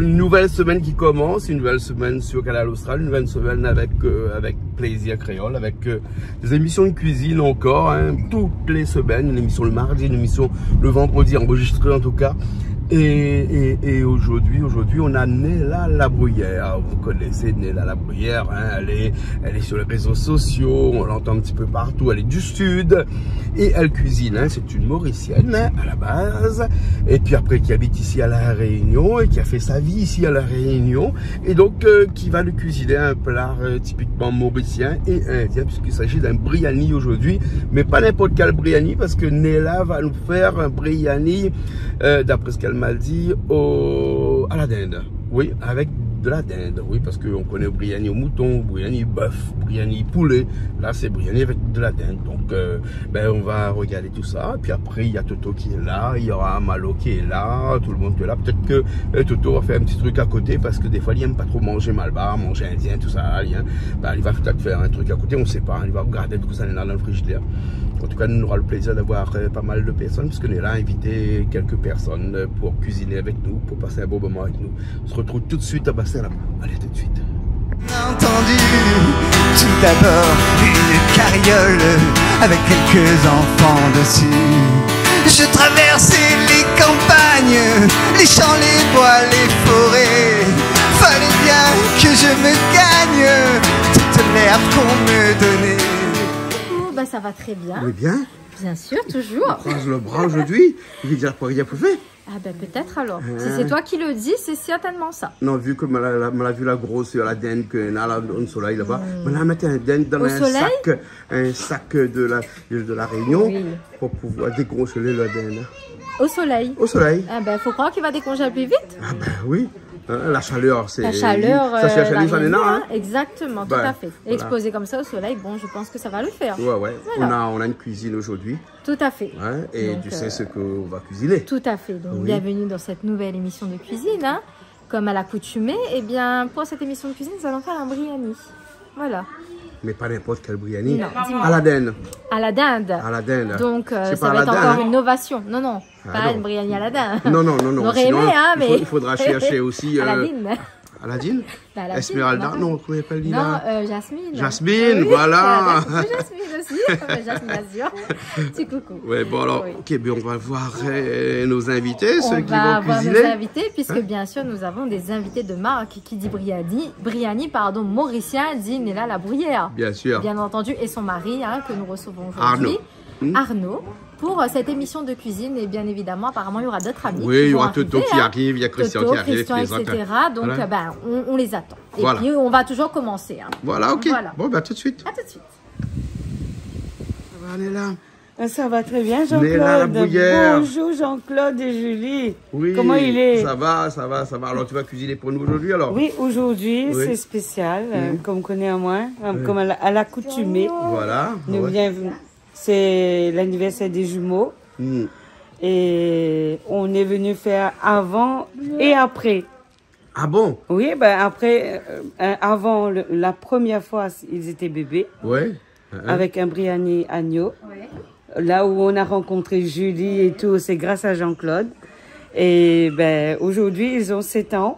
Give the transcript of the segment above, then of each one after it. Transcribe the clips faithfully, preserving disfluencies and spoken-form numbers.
Une nouvelle semaine qui commence, une nouvelle semaine sur Kanal Austral, une nouvelle semaine avec, euh, avec Plaisir Créole, avec, euh, des émissions de cuisine encore, hein, toutes les semaines, une émission le mardi, une émission le vendredi, enregistrée en tout cas. Et, et, et aujourd'hui, aujourd'hui, on a Nella Labruyère. Vous connaissez Nella Labruyère, hein, elle est, elle est sur les réseaux sociaux, on l'entend un petit peu partout, elle est du Sud. Et elle cuisine, hein, c'est une Mauricienne, hein, à la base. Et puis après, qui habite ici à La Réunion et qui a fait sa vie ici à La Réunion. Et donc, euh, qui va nous cuisiner un plat, euh, typiquement mauricien et indien, puisqu'il s'agit d'un briani aujourd'hui. Mais pas n'importe quel briani, parce que Nella va nous faire un briani, euh, d'après ce qu'elle m'a dit, au, à la dinde. Oui, avec de la dinde, oui, parce qu'on connaît briani au mouton, briani bœuf, briani poulet. Là, c'est briani avec de la dinde. Donc, euh, ben, on va regarder tout ça. Puis après, il y a Toto qui est là, il y aura Malo qui est là, tout le monde qui est là. Peut-être que, euh, Toto va faire un petit truc à côté, parce que des fois, il aime pas trop manger malbar, manger indien, tout ça, hein. Ben, il va peut-être faire un truc à côté, on sait pas, hein. Il va regarder tout ça dans le frigidaire. En tout cas, nous, on aura le plaisir d'avoir, euh, pas mal de personnes, puisqu'on est là à inviter quelques personnes, euh, pour cuisiner avec nous, pour passer un bon moment avec nous. On se retrouve tout de suite à Bassin Labour. Allez, tout de suite. Entendu, tout d'abord, une carriole avec quelques enfants dessus. Je traversais les campagnes, les champs, les bois, les forêts. Fallait bien que je me gagne toute l'herbe qu'on me donnait. Coucou, bah ça va très bien. Vous allez bien ? Bien sûr, toujours. On croise le bras aujourd'hui. Il vient de la poiria pour faire. Ah ben peut-être alors. Hein. Si c'est toi qui le dis, c'est certainement ça. Non, vu que ma la, la, ma la vu la grosseur, la dinde ke na la, au soleil là-bas, ma la mèt in dinde dans un sac, un sac de la, de la Réunion pour pouvoir décongeler la dinde. Au soleil. Au soleil. Ah ben, faut croire qu'il va décongeler plus vite. Ah ben oui. Hein, la chaleur, c'est... La chaleur, ça, c'est la chaleur, ça, hein. Exactement, tout à fait. Voilà. Exposé comme ça au soleil, bon, je pense que ça va le faire. Ouais, ouais. Voilà. On a, on a une cuisine aujourd'hui. Tout à fait. Hein, et donc, tu sais, euh, ce qu'on va cuisiner. Tout à fait. Donc, oui, bienvenue dans cette nouvelle émission de cuisine, hein. Comme à l'accoutumée, eh bien, pour cette émission de cuisine, nous allons faire un briani. Voilà. Mais pas n'importe quel briani. Non, dis-moi. À la dinde. À la dinde. À la dinde. Donc, euh, ça va être encore une innovation. C'est pas à la dinde, hein ? Non, non. Ah non. Pas un briani à la dinde. Non, non, non, non. On aurait aimé, hein, mais... Sinon, il faut, il faudra chercher aussi, euh, Aladine. Aladine ? Bah, Aladine, Esmeralda, non, comment elle s'appelle ? Non, euh, Jasmine. Jasmine, oui, voilà. Jasmine aussi. Jasmine Azur. Petit coucou. Ouais, bon, alors, oui, ok, ben, on va voir, euh, nos invités, ceux qui vont cuisiner. On va voir nos invités, puisque, hein, bien sûr, nous avons des invités de marque. Qui dit briani, briani, pardon, mauricien, dit Nella Labruyère. Bien sûr. Bien entendu, et son mari, hein, que nous recevons aujourd'hui. Arnaud. Hmm. Arnaud, pour, euh, cette émission de cuisine. Et bien évidemment, apparemment, il y aura d'autres amis qui vont arriver, hein. Oui, il y aura Toto qui arrive, il y a Christian qui arrive, et cetera. Christian, et cetera. Donc, euh, ben, on, on les attend. Voilà. Et puis, on va toujours commencer, hein. Voilà, ok. Voilà. Bon, ben, à tout de suite. À tout de suite. Ça va, Nella ? Ah, ça va très bien, Jean-Claude. Nella Labruyère. Bonjour, Jean-Claude et Julie. Oui, comment il est ? Ça va, ça va, ça va. Alors, tu vas cuisiner pour nous aujourd'hui, alors ? Oui, aujourd'hui, c'est spécial, euh, comme on connaît à moi, euh, comme à la, à l'accoutumée. Voilà, ouais. Nous vient C'est l'anniversaire des jumeaux. Hmm. Et on est venu faire avant et après. Ah bon ? Oui, ben après, euh, euh, avant, le, la première fois, ils étaient bébés, ouais, hein, avec un briani agneau. Ouais. Là où on a rencontré Julie et tout, c'est grâce à Jean-Claude. Et ben, aujourd'hui, ils ont sept ans.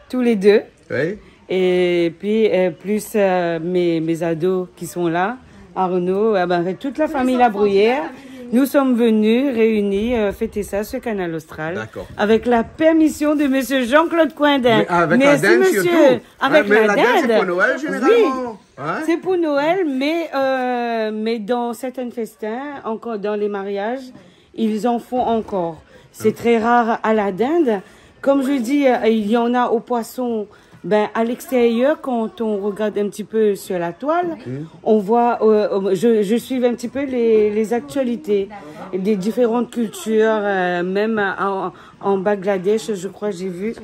Tous les deux. Oui. Et puis, euh, plus, euh, mes, mes ados qui sont là, Arnaud, ah ben, avec toute la famille Labruyère, nous sommes venus réunis, euh, fêter ça sur Kanal Austral, d'accord, avec la permission de monsieur Jean-Claude Coindin. Mais avec la dinde surtout. Merci, monsieur. Avec la dinde, c'est pour Noël, généralement. Oui. Hein ? C'est pour Noël, mais, euh, mais dans certains festins, encore dans les mariages, ils en font encore. C'est très rare à la dinde. Comme je dis, euh, il y en a au poisson, ben, à l'extérieur, quand on regarde un petit peu sur la toile, on voit, euh, euh, je, je suis un petit peu les, les actualités des différentes cultures, euh, même en, en Bangladesh, je crois, j'ai vu.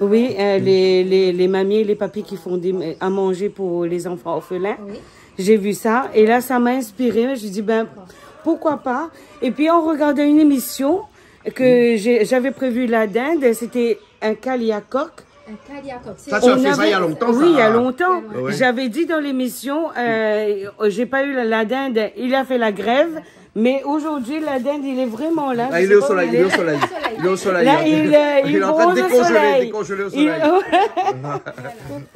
Oui, euh, les, les, les mamies et les papis qui font des, à manger pour les enfants orphelins. Oui. J'ai vu ça et là, ça m'a inspirée. Je dis, ben, pourquoi pas ? Et puis, en regardant une émission que j'ai, j'avais prévu la dinde, c'était un kaliakok. Un kaliakok, c'est... Ça, tu as fait ça il y a longtemps, ça. Oui, il y a longtemps. Ah ouais. J'avais dit dans l'émission, euh, j'ai pas eu la, la dinde, il a fait la grève. Mais aujourd'hui, la dinde, il est vraiment là. Ah, il est au soleil, il est au soleil. Il est au soleil, hein. Là, il est, il est en train de décongeler, décongeler au soleil. Là, il bronze au soleil.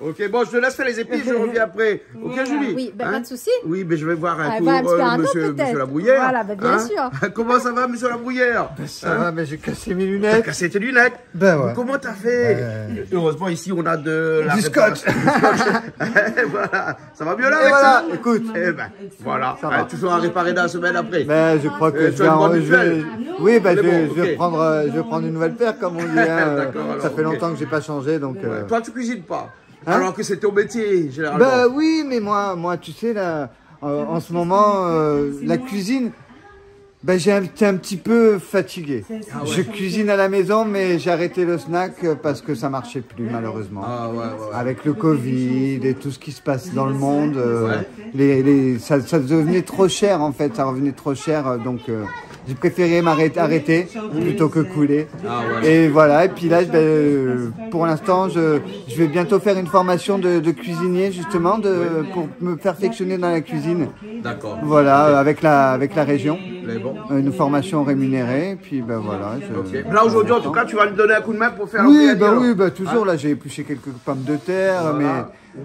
Il, ouais. Ok, bon, je te laisse faire les épices, je reviens après. Ok, Julie ? Oui, ben, pas de souci. Oui, mais je vais voir un peu, euh, monsieur, monsieur Labruyère. Allez, voir un petit peu à un autre, peut-être. Voilà, ben, bien sûr. Hein ? Comment ça va, monsieur Labruyère ? Ben, ça va, mais j'ai cassé mes lunettes. T'as cassé tes lunettes ? Ben ouais. Comment t'as fait ? Euh. Heureusement, ici, on a de la réparation. Du scotch. Du scotch. Voilà. Ça va mieux là, avec ça ? Et voilà, écoute. Eh ben, voilà. Ça va. Hein, toujours à réparer dans la semaine après. Ben, je crois que je vais en-, je vais, oui, ben, je vais, je vais prendre, euh, je vais prendre une nouvelle paire, comme on dit, hein. D'accord, alors, ok. Ça fait longtemps que j'ai pas changé, donc, euh. Ouais, toi, tu cuisines pas. Hein ? Alors que c'est ton métier, généralement. Ben oui, mais moi, moi, tu sais, là, euh, en ce moment, euh, la cuisine, ben, j'ai un, j'étais un petit peu fatigué. Ah ouais. Je cuisine à la maison, mais j'ai arrêté le snack, euh, parce que ça marchait plus, malheureusement. Ah ouais, ouais, ouais. Avec le covid et tout ce qui se passe dans le monde, euh, les, les, ça, ça devenait trop cher, en fait. Ça revenait trop cher, euh, donc, euh, j'ai préféré m'arrêter, arrêter plutôt que couler. Ah ouais. Et voilà, et puis là, ben, euh, pour l'instant, je, je vais bientôt faire une formation de, de cuisinier, justement, de, pour me perfectionner dans la cuisine. D'accord. Voilà, avec la, avec la région. Mais bon. Une formation rémunérée, puis ben voilà, je... Ok. Là, aujourd'hui, en tout cas, tu vas lui donner un coup de main pour faire le... Oui, ben oui, ben toujours, là, j'ai épluché quelques pommes de terre, mais,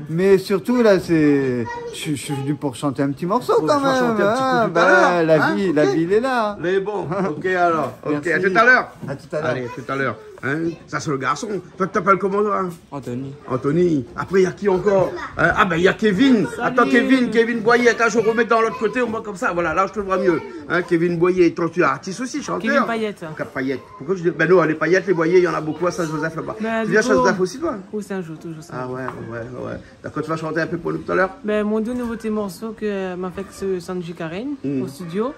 mais surtout, là, c'est, je, je suis venu pour chanter un petit morceau quand même, hein. Pour chanter un petit coup tout à l'heure, hein, la vie, la vie, elle est là. Mais bon, ok, alors. Ok, à tout à l'heure. Merci. À tout à l'heure. Allez, à tout à l'heure. Hein ? Ça, c'est le garçon. Toi, tu t'appelles comment, toi ? Anthony. Anthony. Après, il y a qui encore ? Hein ? Ah ben, il y a Kevin. Salut. Attends, Kevin, Kevin Boyer. Attends, je remets dans l'autre côté, au moins comme ça. Voilà, là, je te vois mieux. Hein, Kevin Boyer, toi, tu es artiste aussi, chanteur. Kevin Payet. Kevin Payet. Pourquoi je dis, ben non, les paillettes, les Boyer, il y en a beaucoup à Saint-Joseph là-bas. Ben, du coup, tu viens à Saint-Joseph aussi, toi ? Au Saint-Jean, toujours Saint-Jean. Ah ouais, ouais, ouais. D'accord, tu vas chanter un peu pour nous tout à l'heure ? Ben, mon deux nouveaux morceaux que m'a fait ce Sanji Karen au studio.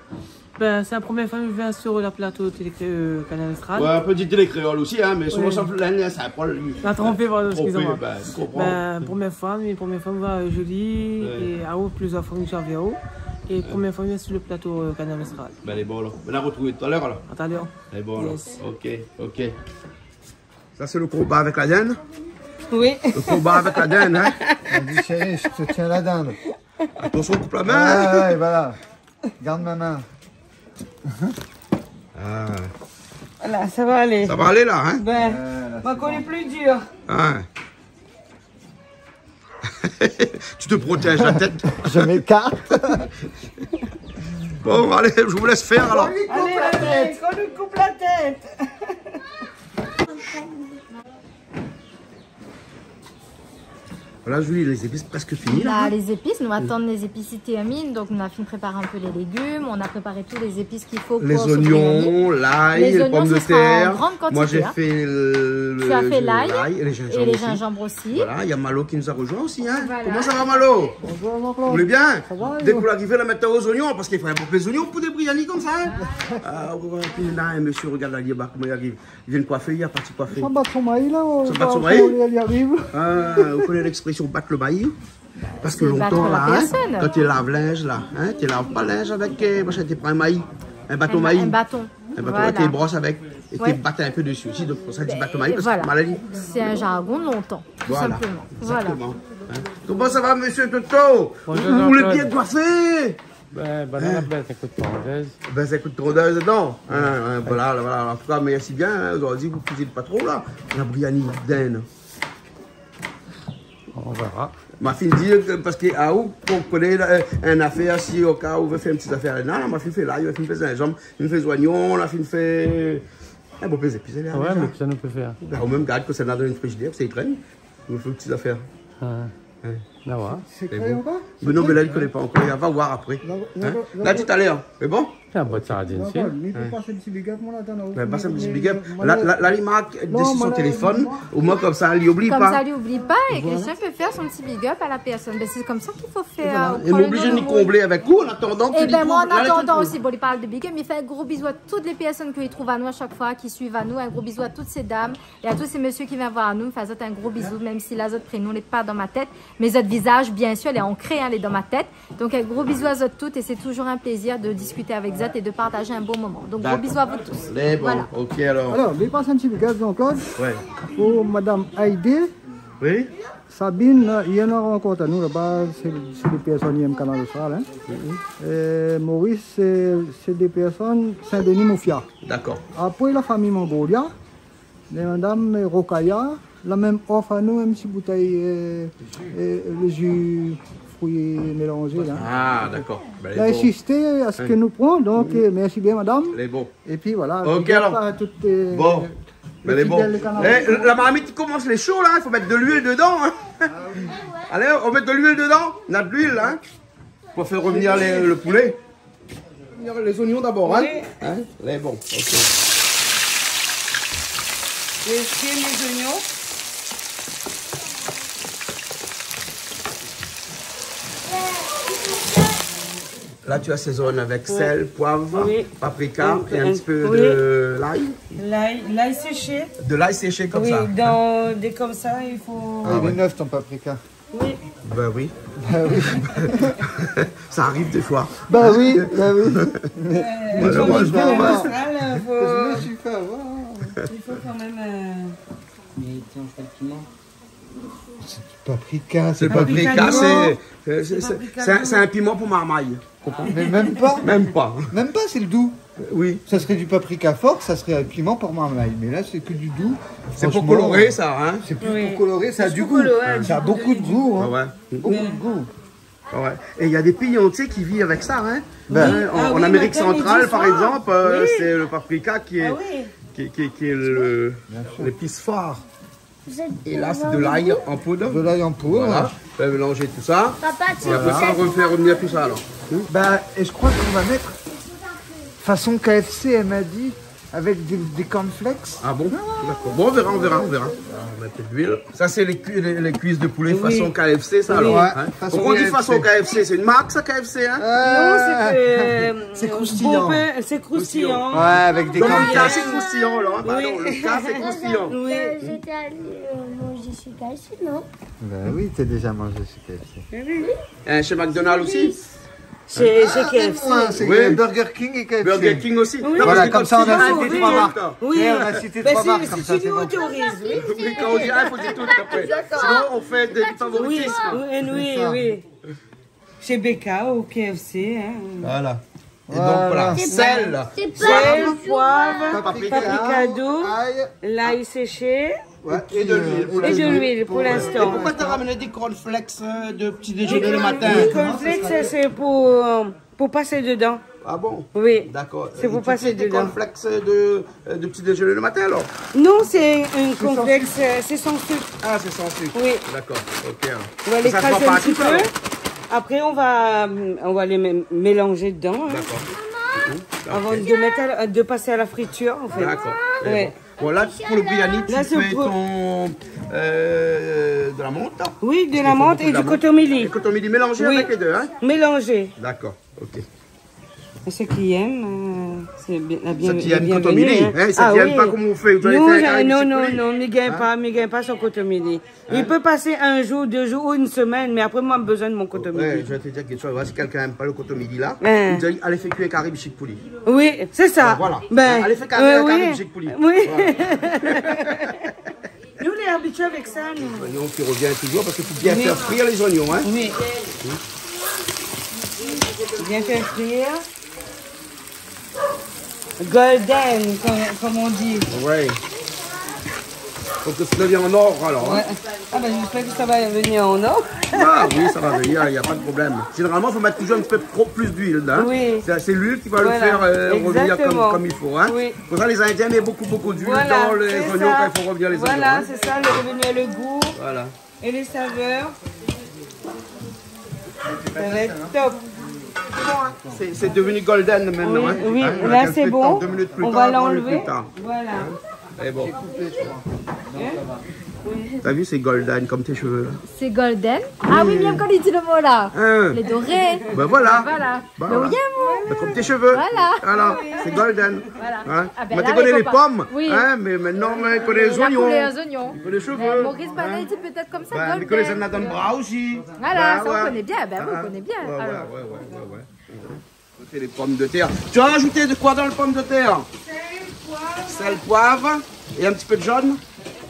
Ben, sé la promièr foi mi vien sur le plato télé, euh, Kanal Austral. Ouais, on peut dire Télé Kréol aussi, hein, mais souvent, ça, la, la, ça prend le... La tronpé, voilà, excusez-moi. Ben, promièr foi, mé promièr foi, mi voi, euh, Julie, é aou, plizièr foi mi sava aou. É promièr foi mi vien sur le plato, euh, Kanal Austral. Ben, lé bon, alor. On va retrouver tout à l'heure, alors. À tout à l'heure. Lé bon, alor. Yes. Ok, ok. Ça, c'est le combat avec la dinde ? Oui. Le combat avec la dinde, hein ? On dit, chérie, je te tiens la dinde. Attention, coupe la main. Ouais, ouais, voilà. Garde ma main. Ah. Voilà, ça va aller. Ça va aller, là, hein ? Ben, ouais, là, c'est bon. Encore le plus dur. Hein. Tu te protèges la tête. Je m'écarte. Bon, allez, je vous laisse faire, alors. Allez, allez, qu'on lui coupe la tête. Voilà, Julie, les épices presque finies, là, hein ? Là, les épices, nou atann les épices i termine, donk nou la fine prépar in pé les légumes, nou la prépar tout les épices qu'il faut pour ce biryani. Les oignons, l'ail, les pommes de terre. Les oignons, ce sera en grande quantité, hein. Moi, j'ai fait le, l'ail et le gingembre aussi. Tu as fait l'ail et le gingembre aussi. Voilà, il y a Malo qui nous a rejoint aussi, hein. Voilà. Comment ça va, Malo ? Bonjour, Jean-Claude. Vous allez bien ? Ça va, et vous ? Dès que vous arrivez, là, maintenant, aux oignons, parce qu'il faut un peu les oignons pour des biryani comme ça, hein. Ah, ouais, ouais, puis là, un monsieur, regarde là, là-bas, comment il arrive. Li vien koifé, li la parti koifé. Sa bat son mayi la, sa bat son mayi. Li ariv. Ah, ou koné l'expression bat le mayi ? Parske lontan la, hein, kan té lav linz la, hein, té lav pa linz avèk, euh, machin, té pran in mayi, in baton mayi. In ba-, in baton. In baton, voilà. Té bros avèk, é té bat in pé desi osi, donk pou sa i di bat le mayi, parske maladi. Sé in jargon lontan, tou sinpleman. Voilà. Exactement. Hein. Koman sa va, monsieur Toto ? Bonjour, Jean-Claude. Vous, vous voulez bien coiffer ? Ben, ben, ben, sé kout trondèz. Ben, sé kout trondèz dedan. Hein, hein, voilà, voilà. En tout cas, merci bien, hein. Zordi, vous cuisinez pas trop, là. La biryani d'Inde. On verra. Ma fine di ke, parske, ah, ou, ou koné, la, euh, in afèr, si au cas où ou vé fé in ti zafèr, non, non, ma fine fé la, ma fine fé zinzanm, ma fine fé zoignon, ma fine fé, eh, bon, pé zépis, lé la, ouais, déza. Mé sa nou pé fèr. Ben, ou mèm gard ke sa néna dan le frizidèr, sa i trène. Nou fé ti zafèr. Ah. Hein. Ah ouais. Sé kré ankor ? Mé non, mé la, li koné pa ankor. Li va voir apré. Hein ? La, tout à l'heure. Sé bon ? Sé in bot sardine, si. Non, mé fo pas in ti big up, mon, atann, non. Ben, pas in ti big up. La, la, la, li mark desi son téléfone. Au moins, comme ça, li oubli pas. Comme ça, li oubli pas, et que chacun peut faire son petit big up à la personne. Ben, c'est comme ça qu'il faut faire. Voilà. Et on est obligé de nous combler avec vous en attendant que... Eh ben, moi, en attendant aussi, bon, li parl de big up, mé fé in gro bizou à toutes les personnes ki trouv anou à chaque fois, ki suiv anou. In gro bizou à toutes ces dames. É a tout sé mésyé ki vien voir anou, mi fé azot in gro bizou, mèm si la zot prénon lé pa dan ma tèt, mé zot vizaz, bien sir, lé ankré, hein, lé dan ma tèt. Donk, in gro bizou azot tout é sé toujour in plézir de diskité avèk zot é de partaz in bon moman. Donk, gro bizou à vous tous. D'accord. Lé bon, voilà. Ok, alors. Alors, mi pas in ti big up, Jean-Claude. Ouais. Pou madame Aïdé. Oui. Sabine, la, i néna rankont anou laba, sé, sé dé pèrsone i yèm Kanal Austral, in. Mhm. É Maurice, sé, sé dé pèrsone Sin-Dni, Mafia. Dakor. Apré, la fami Mongolia, lé madam, eu, Rokaya, la mèm ofr anou in ti boutèy, eu, eu, le ji frui mélanzé, la. Ah, dakor. Bin, lé bon. La insisté a se ke nou pran, donk, eu, mèrsi bien, madam. Lé bon. Épi voilà, big up a tout, eu, le fidèl de Kanal Austral. Bon. Bin, lé bon. É, la marmit i komans, lé sho la, i fo mèt de luil dedan, in. Ah oui. Alé, nou mèt de luil dedan. Nou na de luil, in, pou fé revnir lé, le poulé. Lé zoignon dabor, in. Oui. In, lé bon, ok. Lès kuir lé zoignon. Là, tu assaisonnes avec sel, poivre, paprika et un petit peu de l'ail. Oui. L'ail, l'ail séché. De l'ail séché comme ça, hein. Oui, dans des comme ça, il faut... Ah, il est neuf ton paprika. Oui. Bah oui. Bah oui. Ça arrive des fois. Bah oui, bah oui. Euh, malheureusement, je me suis fait avoir. Il faut quand même, euh... Mais tiens, je fais le piment. C'est du paprika, c'est paprika, c'est, c'est, c'est, c'est un, c'est un piment pour marmaille. Mais même pas. Même pas. Même pas, c'est le doux. Oui. Ça serait du paprika fort, ça serait un piment pour marmaille. Mais là, c'est que du doux. C'est pour colorer, ça, hein ? Franchement, c'est plus pour colorer, ça a du goût. Ça a beaucoup de goût, hein. Ah ouais. Beaucoup de goût. Ah ouais. Et il y a des pays entiers qui vivent avec ça, hein. Ben. Hein, en, en Amérique centrale, par exemple, euh, c'est le paprika qui est, qui, qui, qui est le, l'épice phare. Et là, c'est de l'ail en poudre. De l'ail en poudre. Voilà. On va mélanger tout ça. Papa, tu... Et après ça, on refait revenir tout ça, alors. Ben, et je crois qu'on va mettre façon K F C, elle m'a dit, avec des, des cornflakes. Ah bon ? D'accord. Bon, on verra, on verra, on verra. On va mettre de l'huile. Ça, c'est les cu-, les, les cuisses de poulet façon K F C, ça, alors, hein ? Oui. Pourquoi on dit façon K F C ? C'est une marque, ça, K F C, hein ? Euh, non, c'est que, euh, c'est croustillant. Bon, ben, c'est croustillant. Ouais, avec des cornflakes. Dans le cas, c'est croustillant, là, hein ? Pardon, le cas, c'est croustillant. Oui. Euh, j'étais allée, euh, manger chez K F C, non ? Ben oui, t'as déjà mangé chez K F C. Oui, oui. Euh, chez McDonald's aussi ? Chez, chez K F C. Ah, c'est moi, c'est Burger King et K F C. Burger King aussi. Oui. Non, parce que comme ça, on a cité trois marques. Oui. Eh, on a cité trois marques, comme ça, c'est bon. Ben, si, si tu nous autorises, oui. Oui, quand on dit, ah, il faut dire tout après. D'accord. Sinon, on fait des favoritismes. Oui, oui, oui. C'est ça. Chez B K ou K F C, hein. Voilà. Et donc, voilà. Sel, poivre, paprika doux, l'ail séché. Ouais, et de l'huile pour l'instant. Et de l'huile pour l'instant. Et pourquoi t'as ramené des cornflakes, euh, de petit déjeuner le matin ? Les cornflakes, ça, c'est pour, euh, pour passer dedans. Ah bon ? Oui. D'accord. C'est pour passer dedans. Et tu utilises des cornflakes de, euh, de petit déjeuner le matin, alors ? Non, c'est un cornflakes, euh, c'est sans sucre. Ah, c'est sans sucre. Oui. D'accord. Ok. On va les écraser un petit peu. Et ça se vend partout, ça, alors ? Après, on va, euh, on va les mé-, mélanger dedans, hein. D'accord. Avant de mettre à la, de passer à la friture, en fait. D'accord. Ouais. Bon, là, pour le biryani, tu fais ton, euh, de la menthe, hein ? Oui, de la menthe et du kotomili. Et kotomili mélangé avec les deux, hein ? Oui. Mélangé. D'accord, ok. Ceux qui aiment, euh, c'est bien, la bien-, le bienvenu, hein. Ceux qui aiment kotomili, hein. Ah oui. Ceux qui aiment pas, comment on fait ? Vous allez faire un carré de chipoulis ? Non, non, non, mi gingn pa, mi gingn pa son kotomili. Hein ? Il peut passer un jour, deux jours ou une semaine, mais après, moi, j'ai besoin de mon kotomili. Ouais, je vais te dire quelque chose. Si quelqu'un aime pas le kotomili, là, il dit, allez faire cuire un carré de chipoulis. Oui, c'est ça. Ben, voilà. Allez faire cuire un carré de chipoulis. Oui. Voilà. Nous, on est habitués avec ça, nous. Les oignons qui reviennent toujours parce qu'il faut bien faire frire les oignons, hein. Oui. Bien faire frire. Golden, comme, comme on dit. Ouais. Faut que ça devienne en or, alors, hein. Ouais. Ah ben, j'espère que ça va venir en or. Ah oui, ça va venir, il y a pas de problème. Généralement, faut mettre toujours un petit peu trop plus d'huile, hein. Oui. C'est, c'est l'huile qui va le faire, euh, revenir comme, comme il faut, hein. Voilà, exactement. Oui. Pour ça, les Indiens mettent beaucoup, beaucoup d'huile dans les oignons quand ils font revenir les oignons, hein. Voilà, c'est ça, le, revenir le goût. Voilà. Et les saveurs, ça va être top. C'est, c'est devenu golden maintenant, hein. Oui, oui, là, c'est bon. Hein, on a qu'à le faire deux minutes plus tard, trois minutes plus tard. On va l'enlever. Voilà. Hein ? Et bon. Hein ? Oui. T'as vu, c'est golden comme tes cheveux, là. C'est golden. Ah oui, bien qu'on dit le mot, là. Hein. Les dorés. Ben voilà. Voilà. Bah, voilà. Comme tes cheveux. Voilà. Voilà, c'est golden. Voilà. Hein ? Ah ben là, les copains. Moi, tu connais les pommes, hein, mais maintenant, moi, je connais les oignons. La couleur des oignons. Je connais les cheveux. Euh, Maurice Ballet, il dit peut-être comme ça, golden. Ben, je connais ça dans le bras aussi. Voilà, ça, on connaît bien. Ben oui, on connaît bien, alors. Ouais, ouais, ouais, ouais, ouais. C'est les pommes de terre. Tu as rajouté de quoi dans les pommes de terre ? Sel, poivre. Sel, poivre et un petit peu de jaune.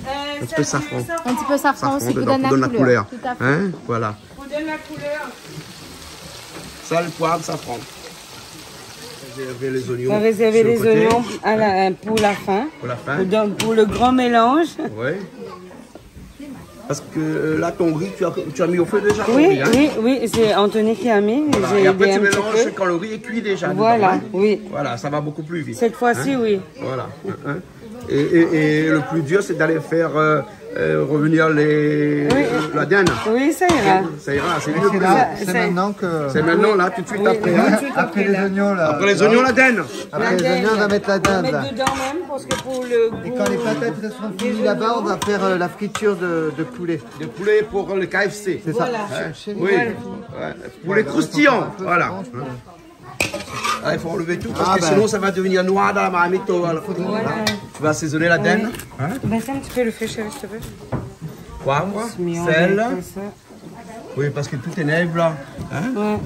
Euh, un petit peu de safran. Un petit peu de safran aussi, pour donner la couleur. Tout à fait. Hein, voilà. Pour donner la couleur. Sel, poiv, safran. Réserver les oignons. On va réserver les oignons à la, pour la fin. Sur le côté. Pour la fin. Pour don-, pour le grand mélange. Oui. Parce que, euh, là, ton riz, tu as, tu as mis au feu déjà ton riz, hein ? Oui, oui, oui, c'est Anthony qui a mis. Voilà. J'ai aidé un petit peu. Et après, tu mélanges quand le riz est cuit déjà dedans, hein ? Voilà, oui. Voilà, ça va beaucoup plus vite. Cette fois-ci, oui. Hein ? Voilà. Hein, hein. Et, et, et le plus dur, c'est d'aller faire, euh, euh, revenir les, oui, la dinde. Oui, ça ira. Ça ira, c'est lui le plus dur. C'est là, c'est maintenant que... C'est maintenant, là, tout de suite après, hein. Oui, tout de suite après, là. Après les oignons, là. Après les oignons, la dinde. Après les oignons, on va mettre la dinde, là. On va mettre dedans même, parce que pour le goût des oignons. Et quand les patates seront finies là-bas, on va faire, euh, la friture de, de poulet. De poulet pour le K F C. C'est ça. Voilà. Hein ? Oui. Voilà. Ouais. Pour les croustillants, voilà. Ah, il faut enlever tout parce que sinon ça va devenir noir dans la marmite, voilà. Voilà. Tu vas assaisonner la dinde, hein ? Baisse un petit peu le feu, chérie, s'il te plaît. Poivre, sel. Oui, parce que tout est neuve, là. Hein ? Ouais.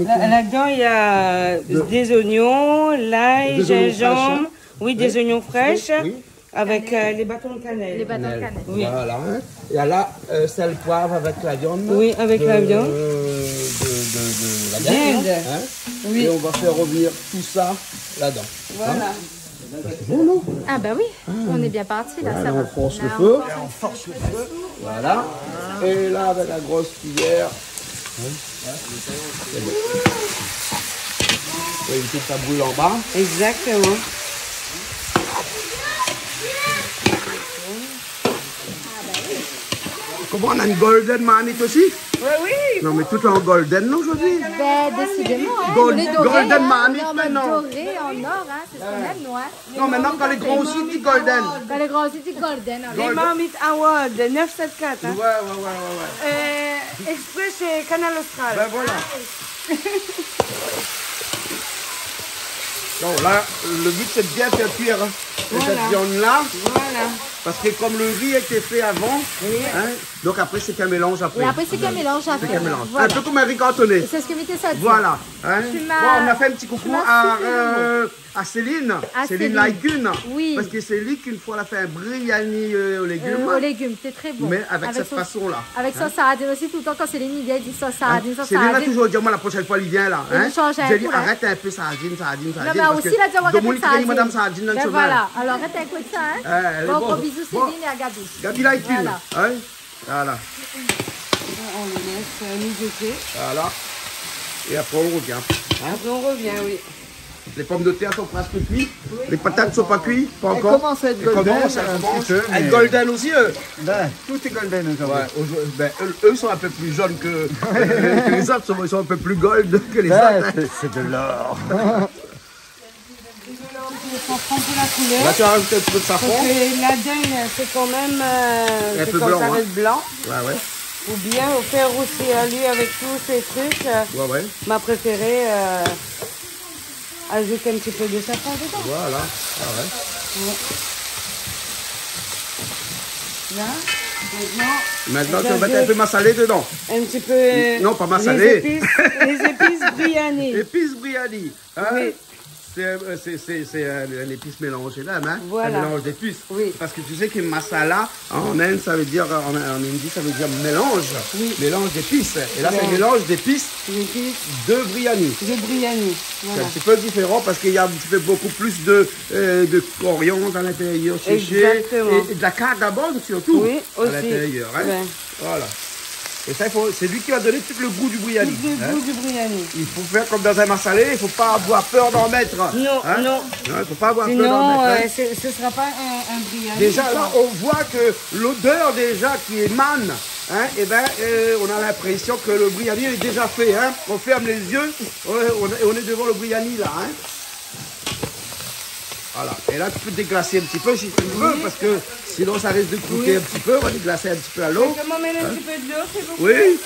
Là, là-dedans, il y a des oignons, l'ail, gingembre. Des oignons fraîches, hein ? Oui, des oignons fraîches. Oui. Avec, euh, les bâtons de cannelle. Les bâtons de cannelle. Oui. Voilà, hein. Et là, euh, sel, poivre avec la viande. Oui, avec la viande. De, de, de la viande, hein. Oui. Et on va faire revenir tout ça là-dedans. Voilà. Hein ? Bah, c'est bon, non ? Ah bah oui, on est bien parti, là, ça va. Voilà, on force le feu. Là, on force le feu. Voilà. Et là, avec la grosse cuillère, hein ? C'est bon. Faut éviter que ça brûle en bas. Exactement. Comment, on a une golden marmite aussi ? Oui, oui. Non, mais tout est en golden, non, aujourd'hui ? Bah, décidément, hein, on est doré, hein, on est en mode doré, en or, hein, c'est ce qu'on aime, nous, hein. Non, maintenant, quand les grands aussi disent golden. Quand les grands aussi disent golden, alors. Les marmites Award neuf sept quatre, hein. Ouais, ouais, ouais, ouais, ouais. Euh, exprès chez Kanal Austral. Ben voilà. Donc là, le but, c'est de bien faire cuire, hein, cette viande-là. Voilà. Parce que comme le riz a été fait avant, hein, donc après, c'est qu'un mélange après. Et après, c'est qu'un mélange après. C'est qu'un mélange. Voilà. Un peu comme un riz cantonais. C'est ce que Vito a dit. Voilà, hein. Bon, on a fait un petit coucou à, euh, à Céline, Céline Laikune, oui. Parce que c'est lui qu'une fois, elle a fait un briani, euh, aux légumes. Euh, aux légumes, c'est très bon. Mais avec cette façon-là. Avec son, avec son sardine aussi, tout le temps quand Céline i vien, i di sauce sardine, sauce sardine. Céline la toujour di amoin la prochaine foi li vien la, hein. Li shanj in kou la. Di ali, arèt in pé sardine, sardine, sardine, parske domoun i kri madam sardine dan le shomin. Non, mais aussi, il a dit, on va arrêter de sardine. Ben voilà, alors arrête un coup de ça, hein. Bon, gros bisous Céline et à Gabi. Gabi Laikune, hein. Voilà. Voilà. On le laisse, euh, mijoter. Voilà. Et après, on revient. Hein ? Après, on revient, oui. Les pommes de terre sont presque cuites. Oui. Les patates sont pas cuites, pas encore. Elles commencent à être golden un petit peu, mais elles sont golden aussi, eux. Ben, tout est golden aujourd'hui. Ouais, aujourd'hui, ben, eux, eux sont un peu plus jaunes que, que les autres, sont, ils sont un peu plus gold que les autres, hein. Ben, c'est, c'est de l'or. Safran pour la couleur. Là, tu rajoutes un petit peu de safran. Parce que la dinde, c'est quand même, euh, c'est quand ça reste blanc. Un peu blanc, hein. Ouais, ouais. Ou bien on fait roussir lui avec tous ces trucs, euh, ma préférée, euh, ajoute un petit peu de safran dedans. Voilà. Ah ouais. Ouais. Là, maintenant, tu vas mettre un peu massalé dedans. Un petit peu, euh, les épices, les épices briani. Non, pas massalé. Épices briani. Hein ? Oui. C'est, euh, c'est, c'est, c'est un, un épice mélangé là, hein ? Voilà. Un mélange d'épices. Oui. Parce que tu sais que masala, en Inde, ça veut dire, en, en hindi, ça veut dire mélange. Oui. Mélange d'épices. Et là, c'est un mélange d'épices de briani. De briani, voilà. C'est un petit peu différent parce qu'il y a un petit peu beaucoup plus de, euh, de coriandre à l'intérieur, séché, et, et de la cardamome surtout à l'intérieur, hein. Exactement. Oui, aussi. Ouais. Voilà. Et ça, il faut, c'est lui qui va donner tout le goût du briani, hein. Tout le goût du briani. Il faut faire comme dans un massalé, il faut pas avoir peur d'en mettre. Non, non. Hein ? Non, il faut pas avoir peur d'en mettre, hein. Sinon, euh, ce, ce sera pas un, un briani, quoi. Déjà, là, on voit que l'odeur déjà qui émane, hein, eh ben, euh, on a l'impression que le briani est déjà fait, hein. On ferme les yeux, on, on, on est devant le briani, là, hein. Voilà. Et là, tu peux déglacer un petit peu si tu veux, parce que sinon, ça risque de croûter un petit peu. On va déglacer un petit peu à l'eau. Hein ? Fé amoin in ti pé dolo, s'il vous plaît. Oui.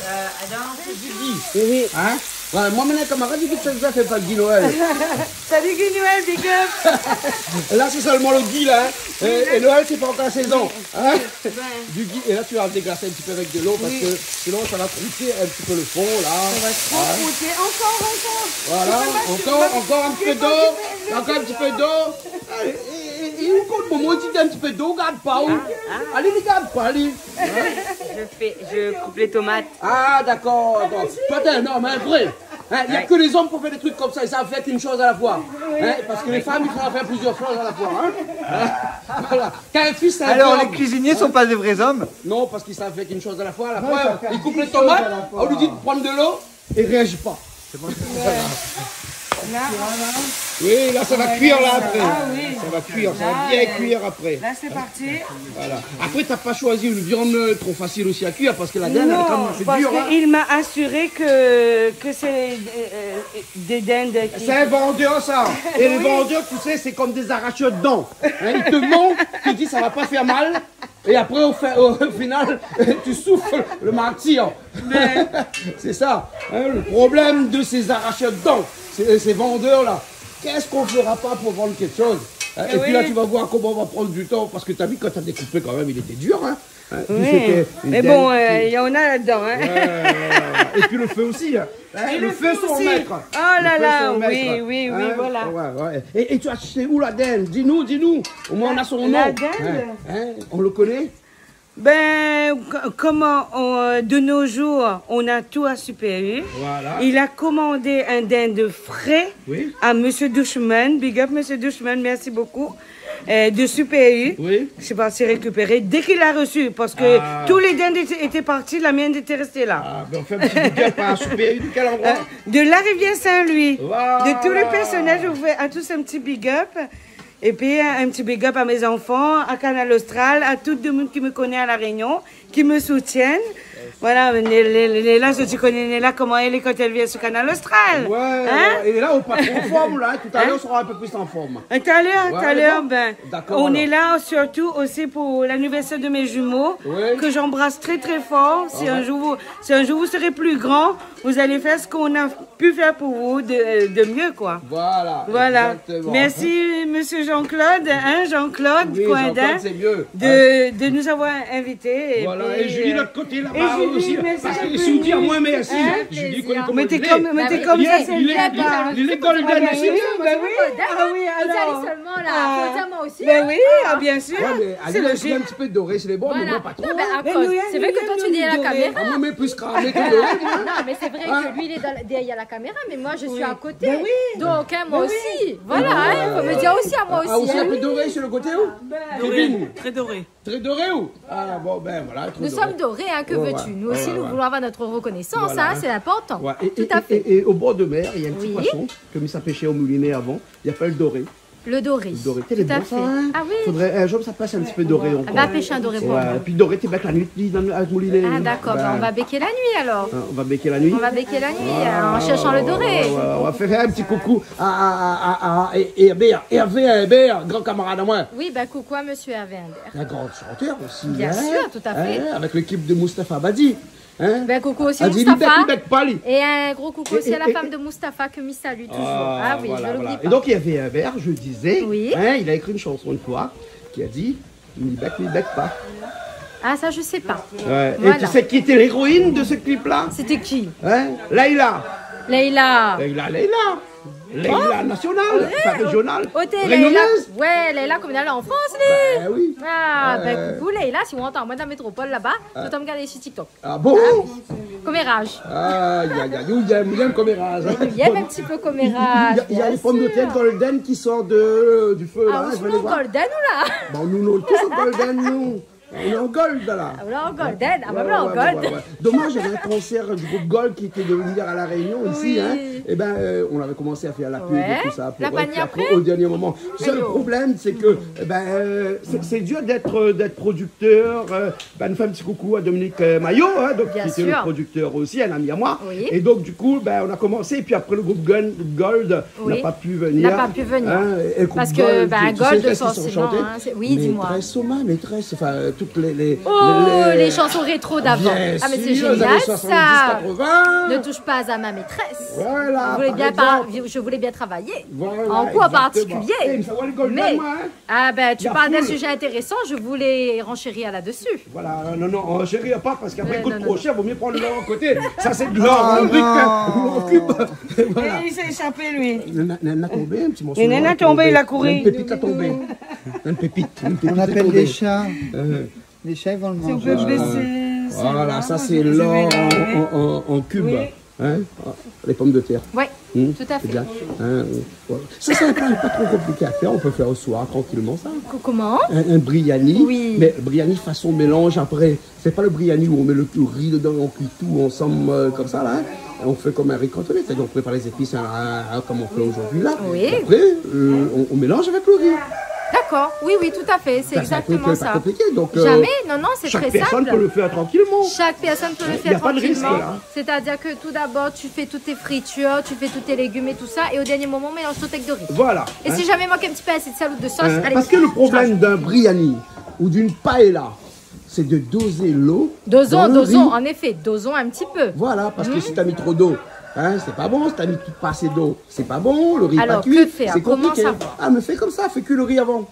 Euh, Adam, c'est du gui. Oui. Hein ? Voilà, moin, mon kamarad, li di ke sa i fé pa le gui Noël. Salut, gui Noël, big up. Là, c'est seulement le gui, là, hein. Et, et Noël, c'est pas encore la saison. Hein ? Du gui. Et là, tu vas déglacer un petit peu avec de l'eau parce que sinon, ça va croûter un petit peu le fond, là. Ça va trop croûter. Encore, encore. Voilà, encore, encore un petit peu d'eau. Encore un petit peu d'eau. Allez. É, é ou kont moman, ou di in ti pé d'lo, ou gard pa, ou. Ah, ah. Alé, li gard pa, li. Je fais, je coupe les tomates. Ah, dakor, dakor. Toi, t'es un homme, un vrai. Hein, il y a que les hommes pour faire des trucs comme ça. Ils savent faire qu'une chose à la fois. Hein, parce que les femmes, il faut faire plusieurs choses à la fois. Hein. Voilà. Quand un fils, c'est un vrai homme. Alors, les cuisiniers sont pas des vrais hommes ? Non, parce qu'ils savent faire qu'une chose à la fois. La preuve, ils coupent les tomates, on lui dit de prendre de l'eau, il réagit pas. Là. Oui, là, ça va cuire, là, après. Ah oui. Ça va cuire, ça va bien cuire après. Là, c'est parti. Voilà. Après, t'as pas choisi une viande, euh, trop facile aussi à cuire, parce que la dinde, elle est quand même assez dure, hein. Non, parce qu'il m'a assuré que, que c'est, euh, des dindes qui... C'est un vendeur, ça. Et les vendeurs, tu sais, c'est comme des arracheurs de dents. Hein, ils te mentent, ils te disent, ça va pas faire mal. Et après, au fin, au final, tu souffles le martyre. Mais c'est ça, hein, le problème de ces arracheurs de dents, ces, ces vendeurs-là. Qu'est-ce qu'on fera pas pour vendre quelque chose, hein ? Et puis là, tu vas voir comment on va prendre du temps, parce que t'as vu, quand t'as découpé quand même, il était dur, hein. Hein, puis c'était une dinde qui... Oui. Mais bon, euh, il y en a là-dedans, hein. Ouais, ouais, ouais, ouais. Et puis le feu aussi, hein. Hein, le feu aussi. Et le feu, son maître. Oh là là, oui, oui, oui, voilà. Hein ? Ouais, ouais. Et, et tu as acheté où la dinde ? Dis-nous, dis-nous. Au moins, on a son nom. La dinde ? Hein ? Hein ? On le connaît ? Ben, co-, comme on, de nos jours, on a tout à Super U, voilà, il a commandé un dinde frais, oui, à Monsieur Dushman. Big up, Monsieur Dushman, merci beaucoup. Euh, de Super U. Oui. Je sais pas si récupéré. Dès qu'il a reçu, parce que tous les dindes étaient, étaient partis, la mienne était restée là. Ah, ben on fait un petit big up à Super U, de quel endroit ? Euh, de la Rivière Saint-Louis. Voilà. De tous les personnages, je vous fais à tous un petit big up. Et puis, un petit big up à mes enfants, à Kanal Austral, à tout le monde qui me connaît à La Réunion, ki me soutiennent. Voilà, Néla, Néla, Néla, zot i koné Néla koman èl lé kan èl vien su Kanal Austral. Ouais, ouais. Hein ? Et là, on est pas trop en forme, là, hein. Tout à l'heure, on sera un peu plus en forme. Talèr, talèr, ben, on est là surtout aussi pour l'anniversaire de mes jumeaux, que j'embrasse très, très fort. Si un jour vous, si un jour vous serez plus grand, vous allez faire ce qu'on a pu faire pour vous de, de mieux, quoi. Voilà, exactement. Merci, monsieur Jean-Claude, hein, Jean-Claude Coindin, de, de nous avoir invités. Oui, Jean-Claude, c'est mieux, hein. Voilà, et puis, Julie, euh, l'autre côté, là-bas aussi, parce que si on dit à moi merci, hein, Julie, il connaît comment il est. Mé té konm, mé té konm sa, sé bien. Il est, il est, il est golden aussi. Ah, ben oui. Golden, ah oui, alors. Faut y aller seulement, là. Faut dire moi aussi, hein. Ben oui, ah, bien sûr. Ouais, mais allez, un petit peu doré, c'est les bons, mais moi, pas trop, hein. Voilà. Non, mais à cause, c'est vrai que toi, tu es derrière la caméra. Ah, moi, mais plus cramé que doré, moi. Non, mais c'est vrai que lui, il est dans la, derrière la caméra, mais moi, je suis à côté. Ben oui. Donc, hein, moi aussi. Ben oui. Voilà, hein, faut me dire aussi à moi aussi, hein. Ah, aussi un peu doré sur le côté, ou ? Doré, très doré. Très doré, ou ? Ah, bon, ben voilà, très doré. Nous sommes dorés, hein, que veux-tu ? Ouais, ouais. Nous aussi, nous voulons avoir notre reconnaissance, hein, c'est important. Voilà, hein. Tout à fait. Et, et, et, et au bord de mer, il y a un petit poisson que mi sa pêché au moulinet avant. Il appelle doré. Le doré. Le doré. Tout à fait. Té lé bon, sa, hein ? Ah oui. Faudrait, un jour, ça passe un petit peu doré encore. Ah, va pêcher un doré pour moi. Ouais, et puis doré, té bèk la nuit, li, dan, avèk moulinet. Ah, d'accord, ben, on va bêker la nuit, alors. Hein, on va bêker la nuit ? On va bêker la nuit, hein, en cherchant le doré. Ouais, ouais, ouais, on va faire, faire un petit coucou à, à, à, à, à Hervé, Hervé Imbert, grand camarade à moi. Oui, ben, coucou à monsieur Hervé Imbert. Un grand chanteur aussi, hein ? Bien sûr, tout à fait. Hein, avec l'équipe de Mustapha Badi. Hein ? Ben, coucou aussi Mustapha. Li bèk, li bèk pa, li. Et un gros coucou aussi à la femme de Mustapha que mi salue toujours. Ah oui, je l'oublie pas. Et, et, et, ah, voilà, voilà. Et donc, Hervé Imbert, je disais, hein, il a écrit une chanson une fois qui a dit, mi bèk, mi bèk pa. Ah, ça, je sais pas. Ouais. Voilà. Et tu sais qui était l'héroïne de ce clip-là ? C'était qui ? Hein ? Leïla. Leïla. Leïla, Leïla. Leïla nationale, enfin régionale, réunionnaise. Oh, té, Leïla. Ouais, Leïla, koméla, lé an Frans, li. Ben oui. Ah, ben, coucou, Leïla, si ou antann amoin dan la métropol laba, ou té va regardé su TikTok. Ah bon ? Hein ? Commérage. Aïe, aïe, aïe, ou yèm, ou yèm commérage, hein. Ou yèm in ti pé commérage, bien sûr. Il y a, il y a les pommes de terre golden qui sortent de, du feu, là, hein, je vais les voir. Ah, ou lé an golden, ou la ? Bon, nou, nou lé tous an golden, nou. On est en gold, là. Ah, on est en golden. Ah, ouais, ouais, ouais, ouais. Dommage, il y avait un concert du groupe Gold qui était devenu à La Réunion, ici, hein. Oui. Eh ben, euh, on avait commencé à faire la pub et tout ça pour eux. Ouais. Puis après, au dernier moment. Tu sais, le problème, c'est que, eh ben, euh, c'est, c'est dur d'être, euh, d'être producteur, euh, Ben, nou fé in ti koukou à Dominique, euh, Maillot, hein, donc, qui était le producteur aussi, un ami à moi. Oui. Et donc, du coup, ben, on a commencé, et puis après, le groupe Gun-, Gold n'a pas pu venir. N'a pas pu venir. Hein, et le groupe Gold, tu sais qu'est-ce qu'ils sont chantés ? Parce que, ben, Gold, forcément, hein, c'est, oui, dis-moi. Maîtresse Soma, maîtresse, enfin, euh, Toutes les, les, oh, les, les chansons rétro d'avant. Bien sûr, les années soixante-dix, quatre-vingts. Ah, mais c'est génial, ça. Ne touche pas à ma maîtresse. Voilà, par exemple. Je voulais bien par-, je voulais bien travailler. Voilà, exactement. En quoi en particulier ? Eh, mais ça va rigoler, mais, hein. Ah ben, tu parles d'un sujet intéressant, je voulais renchérir là-dessus. Voilà, non, non, renchérir pas, parce qu'après, coup de crochet, vaut mieux prendre l'or à côté. Ça, c'est de l'or en brique, hein, ou en cube. Voilà. Et il s'est échappé, lui. Il en a, il en a tombé un petit morceau, il en a tombé, il a couru. Une pépite a tombé. Une pépite, une pépite a tombé. On appelle des chats. Euh, Les chats, ils vont le manger. Si on peut baisser, voilà, ça, c'est l'or en, en, en, en cube. Oui. Hein ? Les pommes de terre. Oui, tout à fait. Hmm, c'est bien. Hein, oui. Voilà. Ça, c'est pas, pas trop compliqué à faire. On peut faire au soir, tranquillement, ça. Co-, comment ? Un, un briani. Oui. Mais briani façon mélange après. C'est pas le briani où on met le, le riz dedans et on cuit tout ensemble, euh, comme ça, là, hein. On fait comme un riz cantonais, c'est-à-dire on prépare les épices, hein, hein, hein, comme on fait aujourd'hui là. Oui. Et après, euh, on, on mélange avec le riz. D'accord, oui, oui, tout à fait, c'est exactement ça. Ben, c'est un truc, euh, pas compliqué, donc, euh, jamais, non, non, c'est très simple. Chaque personne peut le faire tranquillement. Chaque personne peut le faire tranquillement. Il y a pas de risque, là. C'est-à-dire que tout d'abord, tu fais toutes tes fritures, tu fais tous tes légumes et tout ça, et au dernier moment, on mélange tout avec de riz. Voilà, hein. Et si jamais il manque un petit peu assez de sel ou de sauce, allez, je rajoute. Hein, parce que le problème d'un briani ou d'une paella, c'est de doser l'eau dans le riz. Dosons, dosons, en effet, dosons un petit peu. Voilà, parce que si t'as mis trop d'eau, hein, c'est pas bon. Si t'as mis tout, pas assez d'eau, c'est pas bon. Le riz est pas cuit, c'est compliqué. Alors, que faire ? Comment savoir ? Ah, mais fais comme ça, fais cuire le riz avant.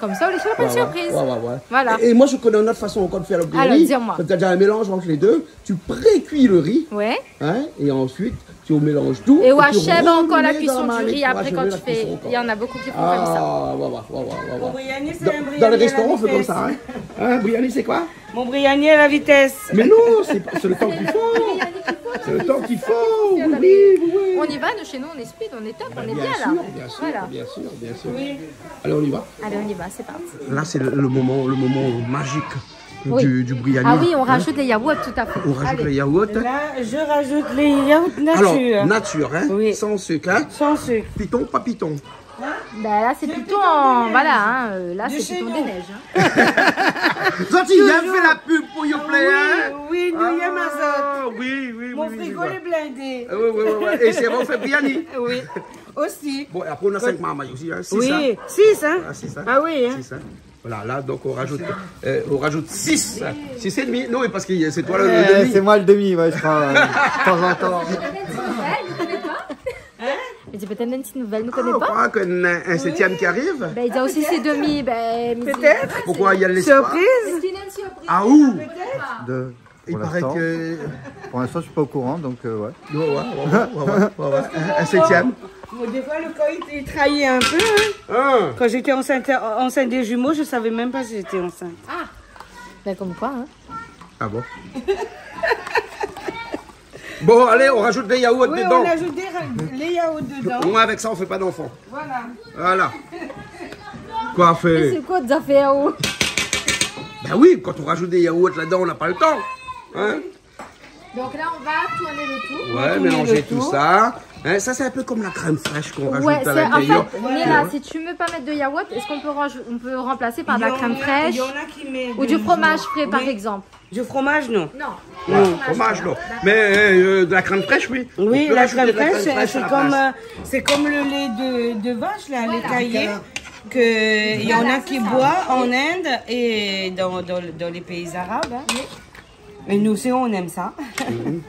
Comme ça, on laisse la surprise. Ouais, ouais, ouais, ouais. Voilà. Et, et moi, je connais une autre façon encore de faire le briani. Alors, dis-moi. C'est-à-dire un mélange entre les deux. Tu précuis le riz, hein, et ensuite, tu mélanges tout et tu remets dans la marmite pour achever la cuisson. Et ou achèv ankor la kuison du ri apré kan ou fé, néna bonpé i fé konmsa. Ah, ouais, ouais, ouais, ouais, ouais. Mon briani, c'est un briani à la vitesse. Dans, dans les restaurants, on fait comme ça, hein. Hein, briani, c'est quoi ? Mon briani à la vitesse. Mais non, c'est pas, c'est le temps qu'il faut. C'est le temps qu'il faut. Oui, oui, oui, oui. On y va, nous, chez nous, on est speed, on est top, on est bien là. Ben, bien sûr, bien sûr, bien sûr, bien sûr. Voilà. Oui. Allez, on y va. Allez, on y va, c'est parti. Là, c'est le, le moment, le moment magique du, du briani, hein. Oui. Ah oui, on rajoute les yaourts, tout à fait. Allez. On rajoute les yaourts. Là, je rajoute les yaourts nature. Alors, nature, hein, sans sucre, hein. Oui. Sans sucre. Piton, pas piton. Hein ? Ben là, c'est piton, voilà, hein, euh, là, c'est piton des neiges, hein. De chez nous. Zot i fé la pub pou Yoplait, hein ? Ah oui, oui, nou yèm azot. Ah, oui, oui, oui, oui, oui. Mon frigo lé blindé. Ah, oui, oui, oui, oui. Et c'est bon, on fait briani. Oui, aussi. Bon, et après, on a cinq marmailles aussi, hein. Six, hein. Oui, six, hein. Voilà, six, hein. Ah oui, hein. Six, hein. Voilà, là, donc, on rajoute, euh, on rajoute six. Six et demi. Non, mais parce que c'est toi le, le demi. Euh, c'est moi le demi, ouais, je crois, euh, de temps en temps. Hein ? Mé di pétèt in ti nouvèl nou koné pa. Ah, ou kroi k'in, in sétièm ki ariv ? Ben, i di osi sé demi, ben, mi di. Pétèt. Pourquoi il y a l'espoir ? Surprise. Est-ce qu'il y a une surprise ? Ah, ou ? Pétèt. De, pour l'instant, il paraît que, pour l'instant, je suis pas au courant, donc, euh, ouais. Ouais, ouais, ouais. In sétièm. Bon, des fois, le corps, il, il trahit un peu, hein. Hein ? Quand j'étais enceinte, enceinte des jumeaux, je savais même pas si j'étais enceinte. Ah. Ben, comme quoi, hein. Ah bon ? Bon, allez, on rajoute des yaourts dedans. Oui, on ajoute des ra-, les yaourts dedans. Au moins, avec ça, on fait pas d'enfant. Voilà. Voilà. Quoi faire ? Mais c'est quoi des affaires, oh ? Ben oui, quand on rajoute des yaourts là-dedans, on n'a pas le temps. Hein ? Donc là, on va tourner le tout. Ouais, mélanger tout ça. Hein, ça, c'est un peu comme la crème fraîche qu'on rajoute à l'intérieur. Ouais, c'est, en fait, mais là, si tu veux pas mettre de yaourt, est-ce qu'on peut raj-, on peut remplacer par de la crème fraîche ou du fromage frais, par exemple ? Il y en a qui met de, oui. Du fromage, non. Non. Non. Fromage, non. Mais, euh, de la crème fraîche, oui. Oui, la crème fraîche, c'est, c'est comme, euh, c'est comme le lait de, de vache, là, lait caillé, que il y en a qui boivent en Inde et dans, dans, dans les pays arabes, hein. Oui. Mais nous aussi, on aime ça. Mhm.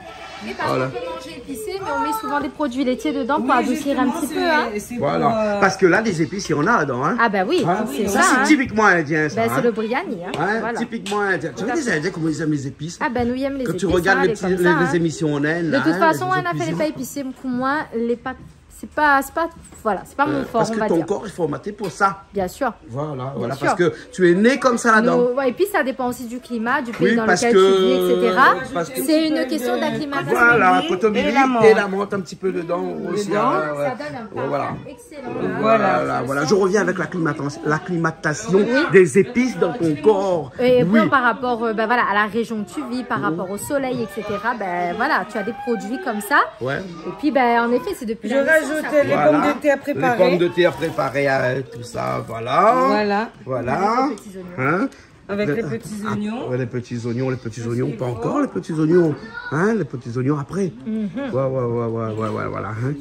Oui, parce qu'on peut manger épicé, mais on met souvent des produits laitiers dedans pour adoucir un petit peu, hein. Voilà. Parce que là, des épices, il y en a dedans, hein. Ah ben oui, c'est ça, hein. Ça, c'est typiquement indien, ça, hein. Ben, c'est le briani, hein. Voilà. Typiquement indien. Tu vois, les Indiens, comment ils aiment les épices. Ah ben, nou yèm les épices, hein, lé konmsa, hein. Quand tu regardes les petits, les, les émissions en Inde, là, hein, les épices. De toute façon, in nafèr lé pa épicé, pou moin, lé pa, c'est pas, c'est pas, mon fort, on va dire. Parce que ton corps est formaté pour ça. Bien sûr. Voilà, voilà, parce que tu es né comme ça là-dedans. Bien sûr. Ouais, et puis ça dépend aussi du climat, du pays dans lequel tu vis, et cetera. Oui, parce que, parce que c'est une question d'acclimatation. Voilà, coton, miel et la menthe un petit peu dedans aussi, hein, ouais. Dedans, ça donne un parfum excellent, là. Voilà, voilà. Je reviens avec l'acclimata-, l'acclimatation des épices dans ton corps. Oui. Et puis par rapport, euh, ben voilà, à la région où tu vis, par rapport au soleil, et cetera, ben voilà, tu as des produits comme ça. Ouais. Et puis, ben, en effet, c'est depuis la naissance, ça. Je rajoute les pommes de terre préparées. Voilà. Les pommes de terre préparées, euh, tout ça, voilà. Voilà. Voilà. Avec les petits oignons. Hein ? Avec les petits oignons. Ouais, les petits oignons, les petits oignons, pas encore les petits oignons. Hein, les petits oignons après. Ouais, ouais, ouais, voilà, hein.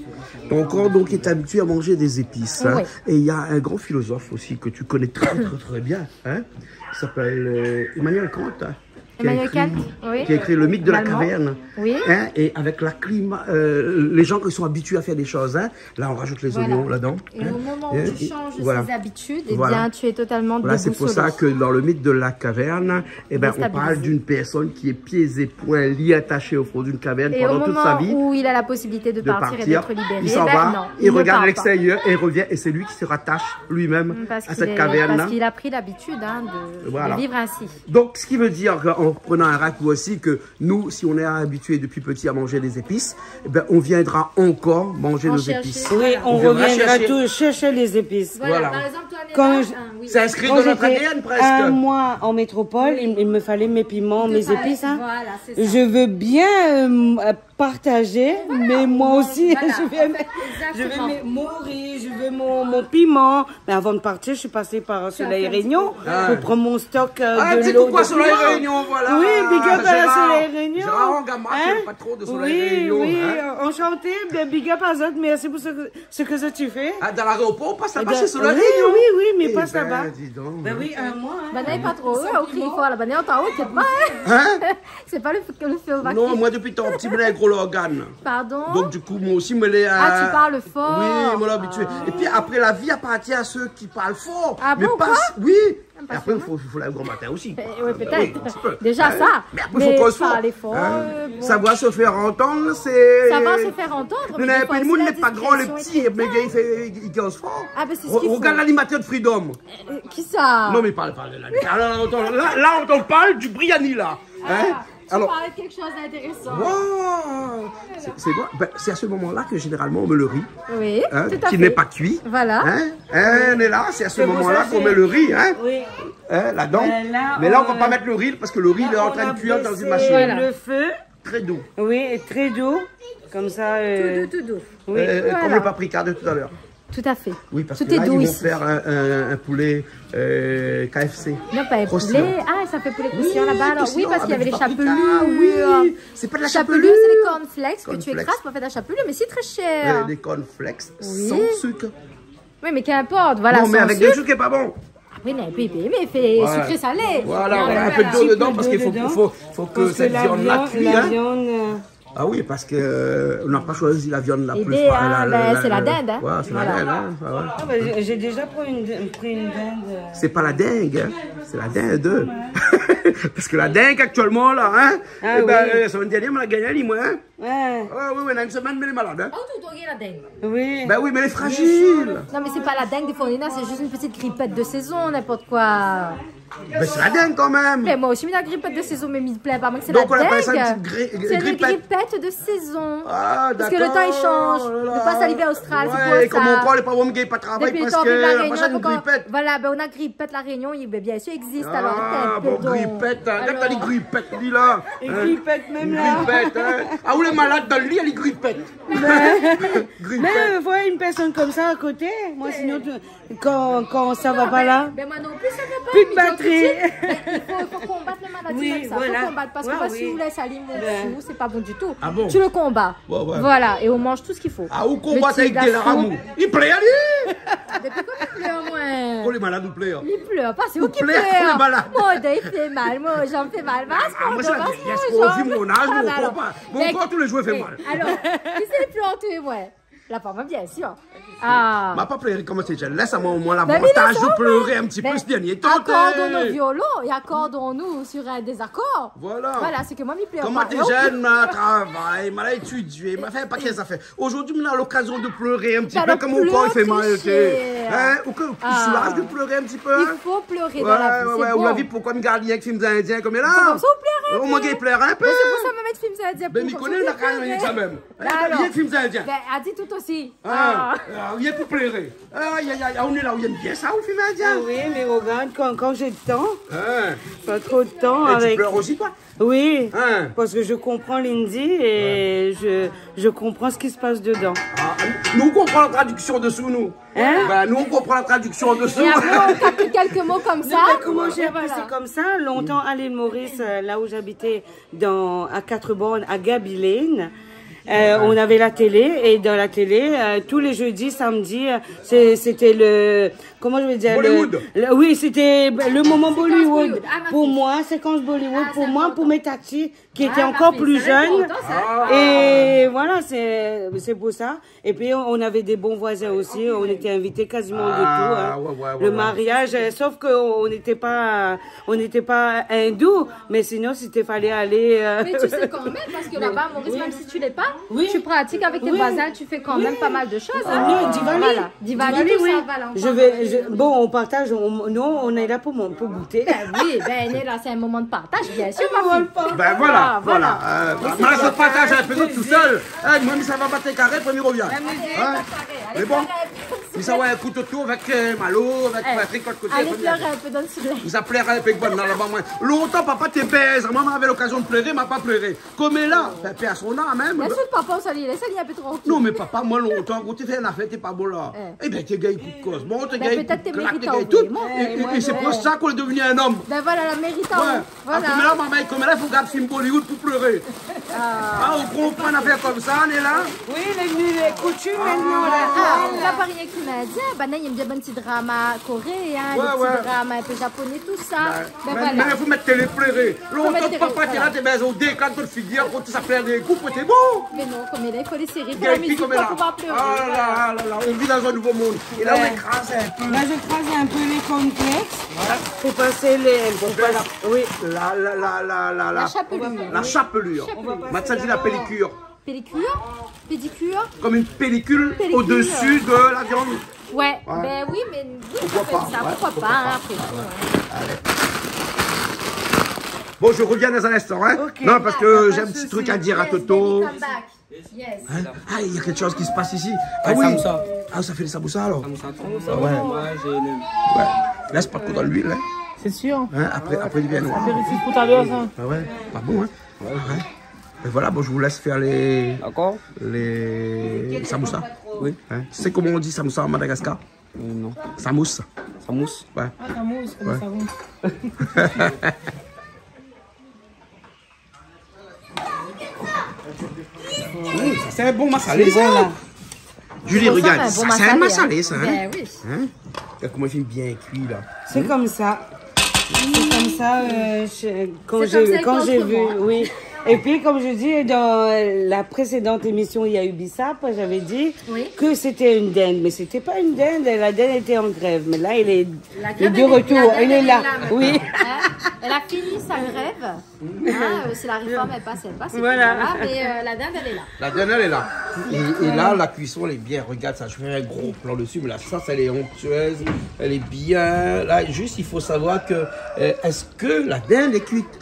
Ton corps, donc, est habitué à manger des épices, hein. Oui. Et il y a un grand philosophe aussi que tu connais très, très, très bien, hein, qui s'appelle, euh, Emmanuel Kant, hein, qui a écrit, qui a écrit le mythe de la caverne, hein, et avec la clima-, euh, les gens qui sont habitués à faire des choses, hein, là, on rajoute les oignons là-dedans, hein. Et au moment où tu changes ces habitudes, eh bien, tu es totalement déboussolé. Voilà, c'est pour ça que dans le mythe de la caverne, eh ben, on parle d'une personne qui est pieds et poings liés, attachés au fond d'une caverne pendant toute sa vie. Et au moment où il a la possibilité de partir et d'être libéré, il s'en va, il regarde à l'extérieur et il revient, et c'est lui qui se rattache lui-même à cette caverne-là. Parce qu'il a pris l'habitude, hein, de, de vivre ainsi. Donc, ce qui veut dire, en prenant un ragoût aussi, que nous, si on est habitué depuis petit à manger des épices, eh ben, on viendra encore manger nos épices. Oui, on reviendra chercher les épices. Voilà, par exemple, toi, Néna, c'est inscrit dans notre A D N presque. Quand j'étais un mois en métropole, il, il me fallait mes piments, mes épices, hein. Voilà, c'est ça. Je veux bien, euh, partager, mais moi aussi, je veux, je veux mon riz, je veux mon, mon piment. Mais avant de partir, je suis passée par Soleil Réunion pour prendre mon stock, euh, de l'eau, de piment. Ah, tu sais pourquoi Soleil Réunion, voilà. Oui, big up à Soleil Réunion. Gérard Angama, qui aime pas trop de Soleil Réunion, hein. Oui, oui, euh, enchanté, ben, big up à zot, merci pour ce que, ce que zot i fé. Ah, dans l'aéroport, on passe là-bas chez Soleil Réunion. Oui, oui, mais passe là-bas. Eh ben, dis donc. Ben oui, un mois, hein. Ben, lé pa tro, euh, ok, i fo la bann, antann, ok, pa, hein. Hein ? C'est pas le, le feu au vaquet. Non, moi, depuis tant petit, moi, j'ai un gros organe. Pardon ? Donc, du coup, moi aussi, moi, les, euh... Ah, tu parles fort. Oui, moi, l'habitude. Ah. Et puis après, la vie appartient à ceux qui parlent fort. Ah bon, quoi ? Mais pas, oui. Ah, parce que... Et après, il faut, il faut aller au grand matin aussi, quoi. Eh, oui, peut-être. Oui, un petit peu. Déjà ça. Hein ? Mais après, il faut qu'on soit, parler fort, hein, euh, bon. Savoir se faire entendre, c'est... Savoir se faire entendre, mais des fois aussi, la discrétion est très... Nous n'avons pas de monde, n'est pas grand, les petits, mais il fait, il, il cause fort. Ah, ben, c'est ce qu'il faut. Re-, regarde l'animateur de Freedom. Euh, qui ça ? Non, mais parle, parle de la... Alors, attends, là, là, on parle du biryani, là. Hein ? Ah, tu parles de quelque chose d'intéressant. Alors, waouh ! C'est, c'est bon. Ben, c'est à ce moment-là que, généralement, on met le riz, hein, qui n'est pas cuit. Tout à fait. Voilà. Hein ? Hein, on est là, c'est à ce moment-là qu'on met le riz, hein. Oui. Hein, là-dedans. Euh, là, on, euh, on a baissé le feu. Mais là, on va pas mettre le riz parce que le riz, il est en train de cuire dans une machine. Voilà. Très doux. Oui, et très doux. Comme ça, euh, tout doux, tout doux. Oui. Euh, comme le paprika de tout à l'heure. Tout à fait. Tout est doux ici. Oui, parce que là, ils vont faire un, un, un poulet, euh, K F C. Non, pas un poulet. Croustillant. Ah, ça fait poulet croustillant là-bas, alors. Oui, croustillant avec du paprika, oui. Oui, parce qu'il y avait les chapelures. C'est pas de la chapelure. Chapelure, c'est les cornflakes que tu écrases pour faire de la chapelure, mais c'est très cher. Cornflakes. Euh, des cornflakes sans sucre. Oui. Oui, mais qu'importe, voilà, sans sucre. Non, mais avec des trucs qui est pas bon. Après, mais, puis, puis, mais fé sucré salé. Voilà, voilà, un peu d'eau dedans parce qu'il faut, faut, faut que cette viande-là cuit, hein. Parce que la viande, la viande, euh, Ah oui, parce que, euh, on n'a pas choisi la viande la plus fra-, la, la, la, la, c'est la dinde, hein. Voilà, c'est la dinde, hein. Ah ouais. Ah, bah, j'ai, j'ai déjà pris une, pris une dinde, euh. C'est pas la dingue, hein. C'est la dinde. Parce que la dingue, actuellement, là, hein, eh ben, euh, la semaine dernière, on a gagné, moi, hein. Ah oui. Ouais. Ah oui, oui, dans une semaine, mais elle est malade, hein. Ah, tout, tout, il y a la dingue. Oui. Ben oui, mais elle est fragile. Non, mais c'est pas la dingue, des fois, Nina, c'est juste une petite grippette de saison, n'importe quoi. Ben, c'est la dingue quand même. Mais moi aussi, mi na grippette de saison, mais mi plin pa, moin, sé la dingue. Donc, on appelle ça une petite gri-, grippette. C'est une grippette de saison. Ah, d'accord. Parce que le temps, il change. Oh là là. Nou pas a l'hiver austral, c'est pour ça. Ouais, comme mon corps, les parents, ils travaillent presque, machin, une grippette. Depuis le temps, La Réunion, voilà, ben, on a grippette La Réunion, il, ben, bien sûr, existe, alors, peut-être, donc. Ah, bon, grippette, hein. Regarde, t'as dit grippette, dis là. Hein ? Et grippette, même là. Grippette, hein. Ah, ou lé malad dan lo lit, èl i grippette. Grippette. Mais, mais, euh, voir une personne comme ça à côté, moi, sinon, tu, Kan, kan sa va pa la. Ben, ben, moin non pli, sa va pa, mi di aou tout suit. Pli de batri. Ben, i fo, i fo konbat la maladi konmsa. Oui, voilà. Fo konbat, parske moin, si ou lès ali mont sou, sé pa bon ditou. Ah bon ? Tu le combats. Ouais, ouais. Voilà, et on mange tout ce qu'il faut. Ah, ou konbat avèk dé larm. Le tigre affronte. I plèr, li. Dopi kan mi plèr, moin ? Kan lé malad, ou plèr. Li plèr pa, sé ou ki plèr. Ou plèr kan lé malad. Mon do i fé mal, mon janm i fé mal. Ah, moin, sé la vièyès, kan ou vi mon az, mon kor, mon kor, tou lé zour i fé mal. Mec, eh, alor, kisa i plèr, ou, moin ? La fanm, bien sûr. Ah. Ma pa pléré, koman sé, lès amoin omoin lavantaz de pléré in ti pé, sé dernié tan. Accordons nos violons et accordons-nous sur un désaccord. Voilà. Voilà, sé ke moin, mi plèr pa. Koman té jenn, ma travay, ma la étidié, ma fé in pakèt zafèr. Zordi, ma na lokazion de pléré in ti pé, kom mon kor i fé mal, té. Hein, ou ke, ou soulaz de pléré in ti pé, hein. I fo pléré dan la vi, sé bon. Ouais, ouais, ouais, ou la vi poukoi mi gard rienk film indien konm la. Sé konmsa ou plèr in pé. Omoin mi plèr in pé. Ben, sé pou sa, mi mèt film indien pou konmsa ou plèr. Ben, mi koné, na rienk sa mèm. Hein, alor, bien film indien. Ben, a di tout osi. Ah, ah, rienk pou pléré. Ay, ay, ay, ou lé la, ou yèm bien sa, ou, film indien ? Ah oui, mais regarde, quand, quand j'ai le temps, pas trop de temps avec... Hein. Et tu pleures aussi, toi ? Oui, parce que je comprends Lindsay et je, je comprends ce qui se passe dedans. Ah, nou konpran la tradiksion dosou, nou. Hein ? Ben, nous, on comprend la traduction dessous. Et après, on capte quelques mots comme ça. Non, mais comment j'ai appris ça comme ça ? Et voilà. Longtemps, à l'île Maurice, euh, là où j'habitais, dans, à Quatre-Bornes, à Gaby Lane, euh, on avait la télé, et dans la télé, euh, tous les jeudis, samedis, euh, c'est, c'était le, comment je vais dire, le, Bollywood. Le, oui, c'était le moment Bollywood. Séquence Bollywood. Ah, ma fille. Pour moi, séquence Bollywood, pour moi, pour mes tatis, qui étaient encore plus jeunes. Ah, ma fille, c'est important, ça. Ah. Et voilà, c'est, c'est pour ça. Et puis, on avait des bons voisins aussi. On était invités quasiment de tout, hein. Ah, ouais, ouais, ouais, ouais. Le mariage, euh, sauf que on n'était pas, on n'était pas hindous, mais sinon, s'il te fallait aller, euh, Mais tu sais quand même, parce que là-bas, à Maurice, même si tu l'es pas, tu pratiques avec tes voisins, tu fais quand même pas mal de choses, hein. Oui. Diwali. Voilà. Diwali, tout ça, voilà, on parle de Diwali. Je vais, je, bon, on partage, on, nous, on est là pour mon-, pour goûter. Ben oui, ben, on est là, c'est un moment de partage, bien sûr, ma fille. Ben voilà, voilà. Ah, voilà. Euh, ben, moi, je partage un peu tout seul. Eh, moin, mi sava bat karé, apré mi rovien. Hein ? Mé bon, mi sava in kou totou avèk, euh, Malo, avèk Patrick, lot koté. Alé plèr in pé dan le solèy. Mi sa plèr in pé, bon, la-ba, moin. Lontan, papa té bèz, moin, ma lavé lokazion pléré, ma pa pléré. Koméla, ben, pèrsone, hein, mèm. Bien sûr, papa, ou sa li lès ali in pé trankil. Non, mé papa, moin, lontan, kan té fé in nafèr, té pa bon la. Eh. Eh ben, té gingn kou de koz. Bon, té gingn kou de klak, té gingn tout. Pétèt té mérité. É, é, é sé pou sa k'ou lé devni in om. Ben voilà, la mérité. Ouais. Voilà. Ah, koméla, momon, koméla, i fo gard film Bollywood pou pléré. Ah. Ah, ou konpran in nafèr konmsa, Néla ? Oui, lé vni lé koutim mintnan, la. Ah, la, pa rienk lé Indien, banna i èm bien bann ti drama koréen, bann ti drama in pé japonais, tout sa. Ouais, ouais. Ben voilà. Mé, mé fo mèt télé pléré. Fo mèt télé, voilà. Lontan, papa té la, té bèz aou, déklat dan figir, kan ou sa plèr dé kou, té bon. Mé non, koméla, i fo lé séri, i fo la mizik pou pouvoir pléré. Voilà. Oh là là, oh là là, on vit dans un nouveau monde. Et là, on écrase un peu. Là, je crase un peu les cornflakes. Voilà. Pour passer les, pour passer, oui. La, la, la, la, la, la. La chapelure. La chapelure. Chapelure. Maintenant, on dit la pellicule. Pellicule ? Pédicure ? Comme une pellicule au-dessus de la viande. Pellicule. Ouais, ben oui, mais oui, ça peut être ça. Pourquoi pas, hein, après tout, hein. Pourquoi pas, ouais. Allez. Bon, je reviens dans un instant, hein. Ok. Non, parce que j'ai un petit truc à dire à Toto. Yes, baby, come back. Yes. Hein ? Ah, il y a quelque chose qui se passe ici. Ah oui. Samoussa. Ah, ça fait les samoussas alors. Samoussa, samoussa. Ah ouais. Ouais, j'ai le... Ouais. Laisse pas trop dans l'huile, hein. C'est sûr. Hein, après, après, il vient noir. Apéritif tout à l'heure, ça. Ah ouais, pas bon, hein. Ouais. Ah ouais. Et voilà, bon, je vous laisse faire les, les samoussas. D'accord. Oui. Hein ? Tu sais comment on dit samoussa à Madagascar ? Euh, non. Samousse. Samousse ? Ouais. Ah, samousse, comme savon. Mmh, ça, c'est un bon massalé, ça. C'est bon, là. Julie, regarde, ça, c'est un massalé, ça, hein ? Ben oui. Hein ? Regarde comment il est bien cuit, là. C'est comme ça. C'est comme ça, euh, quand j'ai vu, oui. Et puis, comme je dis, dans, euh, la précédente émission, il y a eu Bissap, j'avais dit que c'était une dinde, mais c'était pas une dinde, la dinde était en grève. Mais là, il est, il est de retour, il est là, oui. Hein ? Elle a fini sa grève. Ah, euh, si la réforme, elle passe, elle passe, et puis voilà. Mais, euh, la dinde, elle est là. La dinde, elle est là. Et, et là, la cuisson, elle est bien. Regarde ça, je fais un gros plan dessus, mais la sauce, elle est onctueuse, elle est bien. Là, juste, il faut savoir que, euh, est-ce que la dinde est cuite ?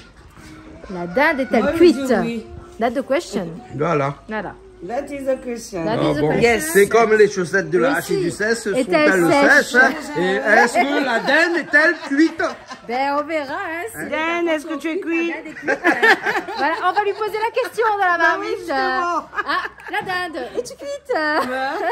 La dinde est-elle cuite ? Moi, je dis oui. That's the question. Voilà. Voilà. That is a question. That is a question. Ah bon. Yes. C'est comme les chaussettes de la H et du seize, sont-elles sèches ? Et est-ce que la dinde est-elle cuite ? Ben, on verra, hein, si la dinde, est-ce que tu es cuit ? La dinde est cuite, euh, voilà, on va lui poser la question dans la marmite, euh. Bah oui, justement. Ah, la dinde, es-tu cuite ?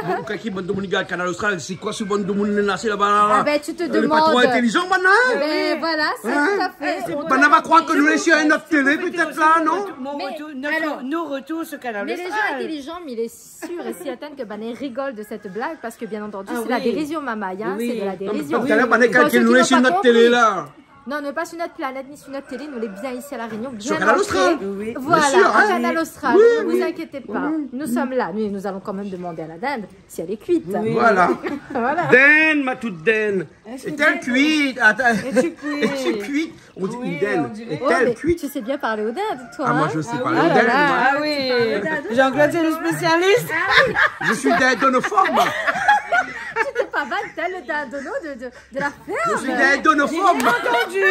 Bon, kan ki bann domoun i gard Kanal Austral, sé koi se bann domoun la, sé laba la, la ? Ah ben, tu te demandes. Lé pa tro intélijan, bann la, hein ? Ben voilà, c'est tout à fait. Hein ? Bann la va kroir ke nou lé si in ot télé, pétèt la, non ? Mon retour, mon retour, notre, nos retours sur Kanal Austral. Mais alors, mais les gens intelligents, mais il est sûr et certain que banna i rigol de cette blague, parce que bien entendu, c'est de la dérision, Mamaï, hein, c'est de la dérision. Ah oui. Non, mé talèr, banna i kalkil nou lé si in ot télé la. Pour ceux qui n'ont pas compris. Non, on n'est pas sur notre planète ni sur notre télé, nous on est bien ici à La Réunion, bien ancrés. Sur Kanal Austral. Voilà, bien sûr, hein. Kanal Austral, ne vous inquiétez pas. Oui, oui. Nous sommes là, mais nous allons quand même demander à la dinde si elle est cuite. Oui. Voilà. Voilà. Dinde, ma tout dinde. Est-elle cuite ? Attends. Es-tu cuit ? Es-tu cuit ? On dit une dinde. Oui, on dirait. Est-elle cuite ? Oh, mais tu sais bien parler aux dindes, toi, hein ? Ah, moi, je sais parler aux dindes, moi. Ah oui. Jean-Claude, c'est le spécialiste. Ah oui. Je suis dindonophone. Tu t'es pas mal, t'es le dindono de, de, de la ferme. Je suis dindonophone. J'ai bien entendu.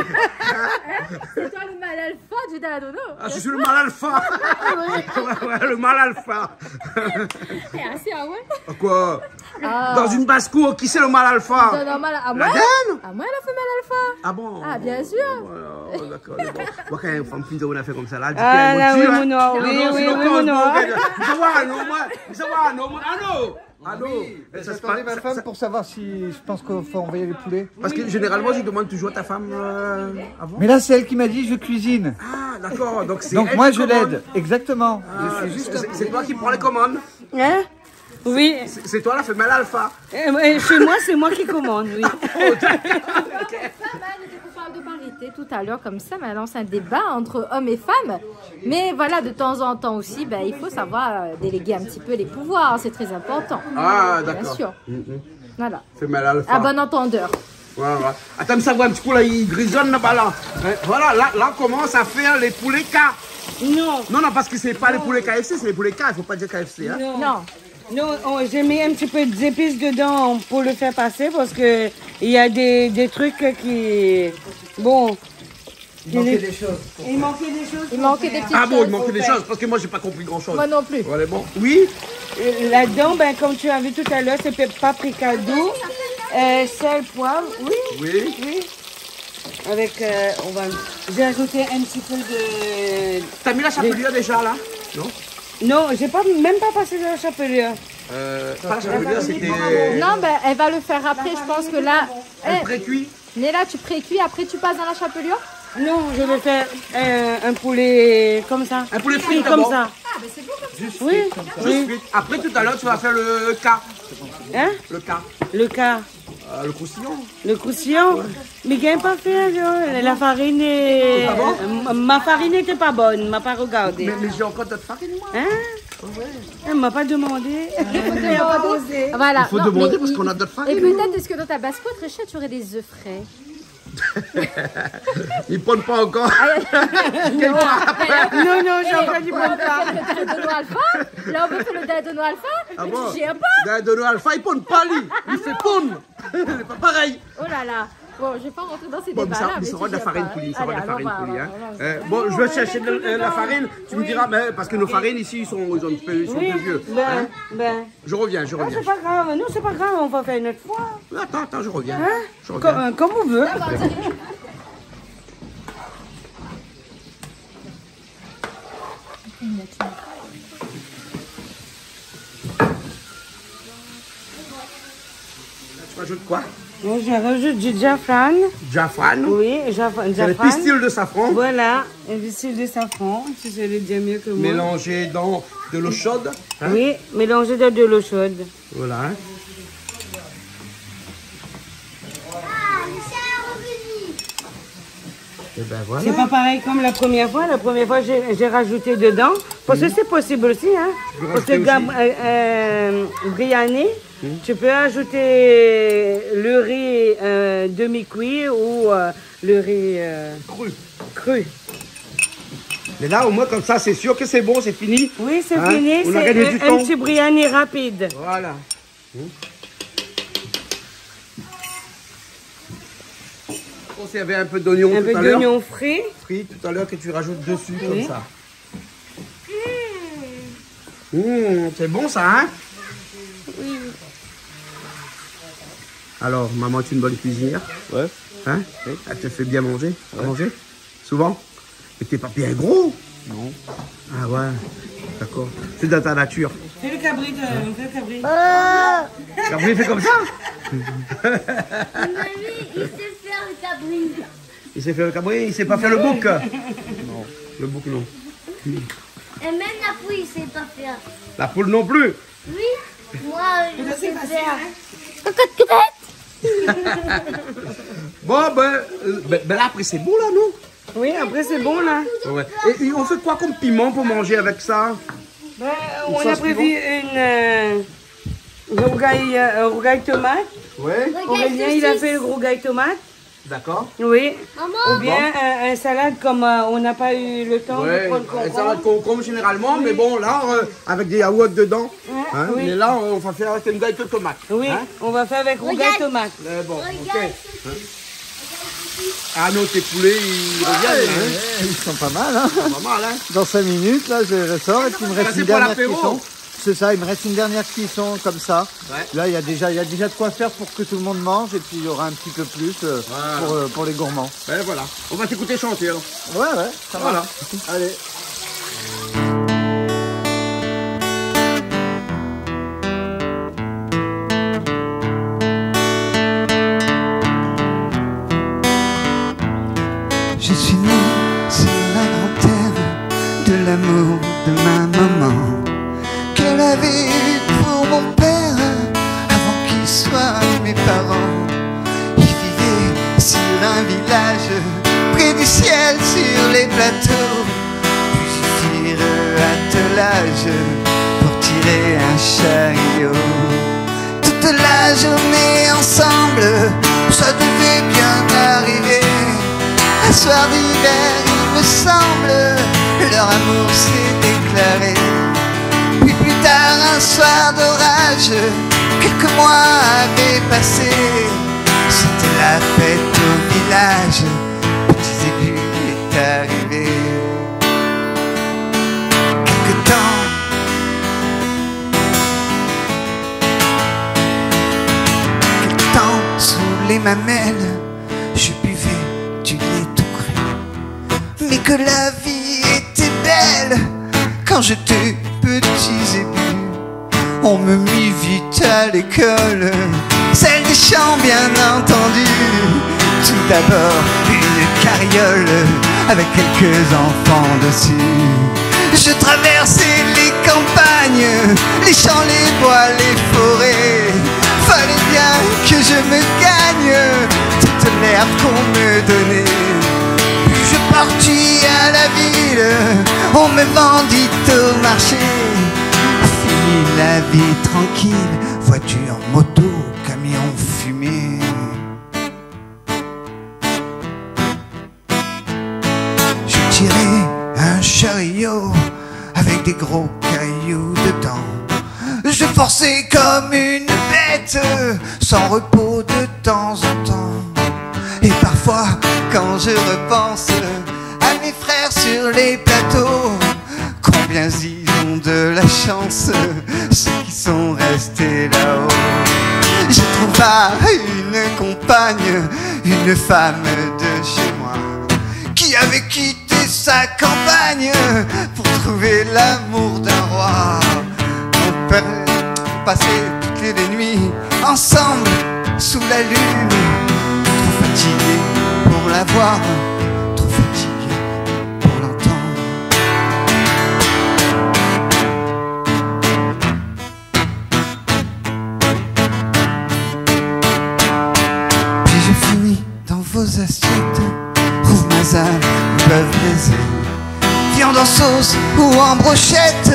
C'est toi le mâle alpha du dindono. Ah, je suis le mâle alpha. Ah oui. Ouais, ouais, le mâle alpha. Eh, ah, c'est, ah ouais. Quoi ? Ah. Dans une basse-cour, qui c'est le mâle alpha ? Non, non, mâle, ah, la dinde ? Ah, moin la fé mâle alpha. Ah bon ? Ah, bien sûr. Voilà, oh, d'accord, d'accord. Moin, kan in fanm i fé in nafèr konmsa la, di... Ah, la, oui, mon noir, oui, oui, mon noir. Sa va, non, moin, sa va, non, moin, ah non. Ah non, mais ça, c'est pas, ça, ça... J'attendais ma femme pour savoir si je pense qu'il faut envoyer les poulets. Parce que généralement, je demande toujours à ta femme, euh, avant. Mais là, c'est elle qui m'a dit, je cuisine. Ah, d'accord. Donc, c'est elle qui commande. Donc, moi, je l'aide. Exactement. Ah, c'est, c'est toi qui prends les commandes. Hein ? Oui. C'est, c'est toi la femelle alpha. Euh, ouais, chez moi, c'est moi qui commande, oui. Oh, d'accord. Ok. Pas mal, on parle de parité tout à l'heure comme ça, mais alors c'est un débat entre hommes et femmes. Mais voilà, de temps en temps aussi, ben, il faut savoir, euh, déléguer un petit peu les pouvoirs, c'est très important. Ah, d'accord. Bien sûr. Mm, mm. Voilà. Femelle alpha. À bon entendeur. Voilà, voilà. Attends, ça voit un petit coup là, il grisonne là-bas là. Hein, voilà, là, là, on commence à faire les poulets K. Non. Non, non, parce que c'est pas les poulets K F C, c'est les poulets K, il faut pas dire K F C, hein. Non. Non. Non, on, j'ai mis un petit peu d'épices dedans pour le faire passer parce que il y a des, des trucs qui, bon, il manquait des choses. Il manquait des choses. Il manquait des petites choses. Ah bon, il manquait des choses, parce que moi, j'ai pas compris grand-chose. Moi non plus. Voilà, bon. Oui. Euh, là-dedans, ben, comme tu as vu tout à l'heure, c'est pa-, paprika doux, euh, sel, poivre, oui. Oui. Oui. Avec, euh, on va, j'ai ajouté un petit peu de... T'as mis la chapelure déjà, là ? Non ? Non, j'ai pas, même pas passé dans la chapelure. Euh, pas la chapelure, c'était... Non, ben, elle va le faire après, je pense que là... Elle précuit ? Néla, tu précuis, après tu passes dans la chapelure ? Non, je vais faire, euh, un poulet comme ça. Un poulet frit d'abord. Comme ça. Ah, ben c'est bon comme ça. Juste frit comme ça. Oui. Juste frit. Après, tout à l'heure, tu vas faire le K. Hein ? Le K. Le K. Euh, le croustillant. Le croustillant. Ouais. Mais gagne pas faire, hein. La farine est... Ah bon ? Ma, ma farine était pas bonne, m'a pas regardé. Mais, mais j'ai encore d'autres farines, moi. Hein ? Ouais. Elle m'a pas demandé. Elle a pas osé. Voilà. Il faut demander parce qu'on a d'autres farines, nous. Non, mais, et peut-être est-ce que dans ta basse-cour, Richard, tu aurais des œufs frais ? Ils pondent pas encore. Ah, non, non, j'ai encore dit pondent pas. On va faire le dindonneau alpha. Là, on va faire le dindonneau alpha. Ah bon ? Tu gères pas. Dindonneau alpha, il pond pas, lui. Il fait pondre. C'est pas pareil. Oh là là. Bon, je vais pas rentrer dans ces débats-là, mais tu gères pas. Bon, mais ça, mais ça va de la farine polie, ça va de la farine polie, hein. Allez, alors, voilà, voilà. Euh, bon, je vais chercher de, euh, la farine. Tu me diras, mais parce que nos farines ici, ils sont, ils ont un petit peu, ils sont un peu vieux, hein. Oui, ben, ben. Je reviens, je reviens. Non, c'est pas grave, non, c'est pas grave, on va faire une autre fois. Attends, attends, je reviens. Hein ? Je reviens. Comme, euh, comme on veut. Tu rajoutes quoi ? Moi, je rajoute du safran. Safran ? Oui, safran. C'est les pistils de safran. Voilà, les pistils de safran. Tu sais le dire mieux que moi. Mélangé dans de l'eau chaude, hein ? Oui, mélangé dans de l'eau chaude. Voilà, hein. Eh ben voilà. C'est pas pareil comme la première fois. La première fois, j'ai, j'ai rajouté dedans. Parce que c'est possible aussi, hein. Tu peux rajouter aussi. Parce que gab-, euh, euh, briani, tu peux ajouter le riz, euh, demi-cuit ou, euh, le riz, euh, cru. Mais là, au moins, comme ça, c'est sûr que c'est bon, c'est fini. Oui, c'est fini. Hein ? On a gagné du temps. C'est un, un petit briani rapide. Voilà. Hmm. On servait un peu d'oignon tout à l'heure. Un peu d'oignon frit. Frit tout à l'heure que tu rajoutes dessus comme ça. Oui. Mmh, c'est bon ça, hein ? Oui. Alors, maman est une bonne cuisinière ? Ouais. Hein ? Oui. Elle te fait bien manger, à manger ? Souvent ? Mais t'es pas bien gros ? Non. Ah ouais, d'accord. C'est dans ta nature. Fais le cabri, euh, fais le cabri. Cabri, il fait comme ça ? Mamie, il sait faire le cabri. Il sait faire le cabri, il sait pas faire le bouc. Non. Le bouc, non. Et même la poule, il sait pas faire. La poule non plus. Oui, moi, je sais faire. Cocotte, cocotte. Bon, ben, euh, ben, ben là, après, c'est bon, là, non ? Oui, après, c'est bon, là. Ouais. Et, et on fait quoi comme piment pour manger avec ça ? Ben, on a prévu une, euh, rougail, euh, rougail tomate. Ouais. Aurélien, il a fait le rougail tomate. D'accord. Oui. Maman. Ou bien un, un salade comme, euh, on n'a pas eu le temps de prendre concombre. Ouais, un salade concombre généralement, mais bon, là, euh, avec des yaourts dedans, hein, oui. Mais là, on va faire avec une rougail tomate, hein. Oui, on va faire avec rougail tomate. Mais bon, ok. Hein. Ah non, tes poulets, ils reviennent, hein. Ouais, ils sont pas mal, hein. Ils sont pas mal, hein. Dans cinq minutes, là, je ressors et puis il me reste une dernière cuisson. Ça, c'est pour l'apéro. C'est ça, il me reste une dernière cuisson comme ça. Ouais. Là, il y a déjà, il y a déjà de quoi faire pour que tout le monde mange et puis il y aura un petit peu plus, euh, pour, euh, pour les gourmands. Voilà. Ben voilà. On va t'écouter chanter alors. Ouais, ouais, ça va. Voilà. Allez. Je suis né sur la grande terre de l'amour de ma maman, qu'elle avait eu pour mon père avant qu'il soit mes parents. Ils vivaient sur un village près du ciel, sur les plateaux. Puis ils firent attelage pour tirer un chariot. Toute la journée ensemble, ça devait bien arriver. Un soir d'hiver, il me semble, leur amour s'est déclaré. Puis plus tard, un soir d'orage, quelques mois avaient passé. C'était la fête au village, petit Zébu est arrivé. Quelque temps, quelque temps, sous les mamelles, je buvais du lait tout cru. Mais que la vie était belle quand j'étais petit Zébu. On me mit vite à l'école, celle des champs, bien entendu. Tout d'abord, une carriole avec quelques enfants dessus. Je traversais les campagnes, les champs, les bois, les forêts. Fallait bien que je me gagne toute l'herbe qu'on me donnait. Puis je partis à la ville, on me vendit au marché. Fini la vie tranquille, voiture, moto, camion, fumée. Je tirais un chariot avec des gros cailloux dedans. Je forçais comme une bête, sans repos de temps en temps. Et parfois, quand je repense à mes frères sur les plateaux, combien ils ont de la chance, ceux qui sont restés là-haut. Je trouva une compagne, une femme de chez moi, qui avait quitté sa campagne pour trouver l'amour d'un roi. On per-, passait toutes les nuits ensemble sous la lune, trop fatigué pour la voir, trop fatigué pour l'entendre. Puis je finis dans vos assiettes, roumazav, bœuf braisé, viande en sauce ou en brochette,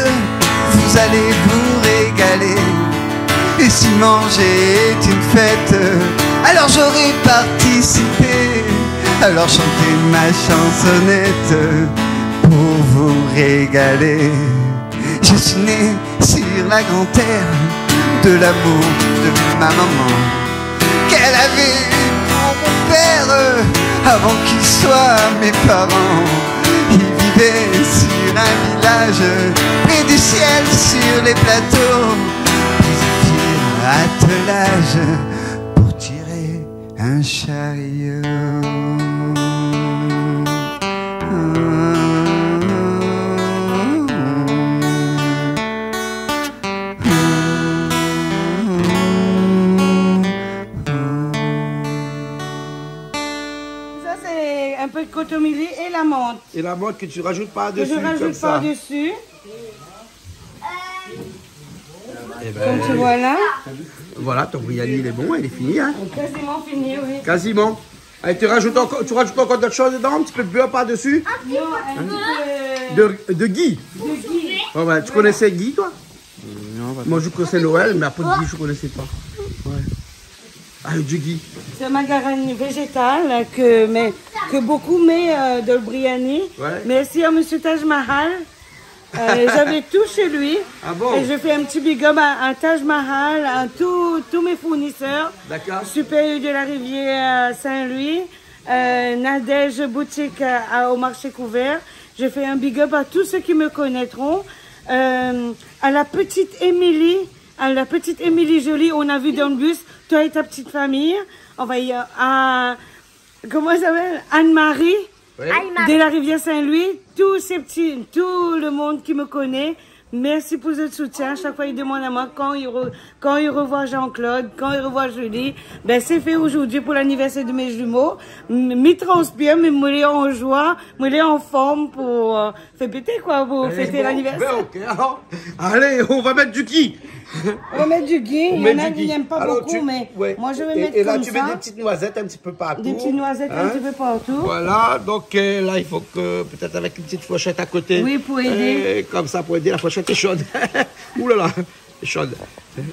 vous allez vous régaler. Et si manger est une fête, alors j'aurai participé. Alors chantez ma chansonnette pour vous régaler. Je suis né sur la grande terre de l'amour de ma maman, qu'elle avait eu pour mon père avant qu'ils soient mes parents. Ils vivaient sur un village près du ciel, sur les plateaux. Puis ils firent attelage pour tirer un chariot. Ça, c'est un peu de kotomili et la menthe. Et la menthe que tu rajoutes par-dessus, que je rajoute comme ça. Par-dessus. Eh ben, comme tu vois là. Voilà, ton briani, il est bon, il est fini, hein ? Quasiment fini, oui. Quasiment. Allez, tu rajoutes encore, tu rajoutes encore d'autres choses dedans, un petit peu de beurre par-dessus ? Non, un petit peu de, de ghee. De ghee. Ouais, ouais. Tu connaissais ghee, toi ? Non, pas trop. Moi, je connaissais Noël, mais après, ghee, je connaissais pas. Ouais. Ah, le ghee. C'est un margarine végétale que, mais, que beaucoup met, euh, dans le briani. Ouais. Merci à Monsieur Taj Mahal. Euh, j'avais tout chez lui. Ah bon ? Et je fais un petit big up à, à Taj Mahal, à tous, tous mes fournisseurs. D'accord. Super U de la Rivière Saint-Louis, euh, Nadège Boutique, euh, à, au marché couvert. Je fais un big up à tous ceux qui me connaîtront. Euh, à la petite Émilie, à la petite Émilie Jolie, on a vu dans le bus, toi et ta petite famille. On va y, à, comment elle s'appelle ? Anne-Marie. Oui. Anne-Marie. De la Rivière Saint-Louis, tous ces petits, tout le monde qui me connaît, Mèrsi pou zot soutien. Shak foi i demann amoin kan i re-, kan i revoi Jean-Claude, kan i revoi Julie. Bin, sé fé ojourdui pou lanivèrsèr de mé zimo. M-, mi transpir, mé moin lé an joi, moin lé an form pou, euh, fé pété, koi, pou fété lanivèrsèr. Bin, ok, alor, alé, nou va mèt du gui. Nou va mèt du gui. Nou mèt du gui. Néna i èm pa bokou, mé moin, mi sa mèt konmsa. Alor, tu, ouais. Et, et là, tu mets des petites noisettes un petit peu partout. Des petites noisettes un petit peu partout. Hein ? Voilà, donc, euh, là, il faut que, peut-être avec une petite fourchette à côté. Oui, pour aider. Euh, comme ça, pour aider, la fourchette est chaude. Ouh là là, elle est chaude. Voilà.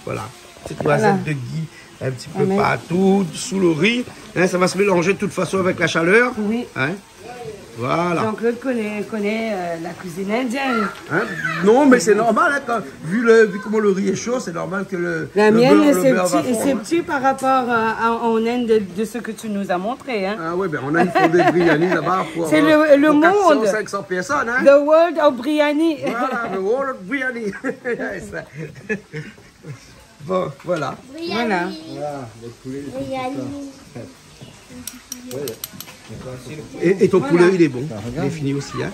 Voilà. Petite noisette de gui un petit peu partout, sous le riz. Hein, ça va se mélanger de toute façon avec la chaleur. Oui. Hein ? Voilà. Jean-Claude connaît, connaît, euh, la cuisine indienne. Hein ? Non, mais c'est normal, hein, quand, vu le, vu comment le riz est chaud, c'est normal que le, le beurre, le beurre va fondre. La mienne, c'est petit, c'est petit par rapport, euh, à, en Inde de, de ce que tu nous as montré, hein. Ah ouais, ben, on a une fondée de biryani là-bas pour, euh, pour quatre cents, cinq cents personnes, hein. C'est le, le monde. The world of biryani. Voilà, the world of biryani. Yes. Bon, voilà. Voilà. Biryani. Voilà, le poulet, c'est tout ça. Biryani. Et, et ton poulet, il est bon. Voilà. Il est fini aussi, hein.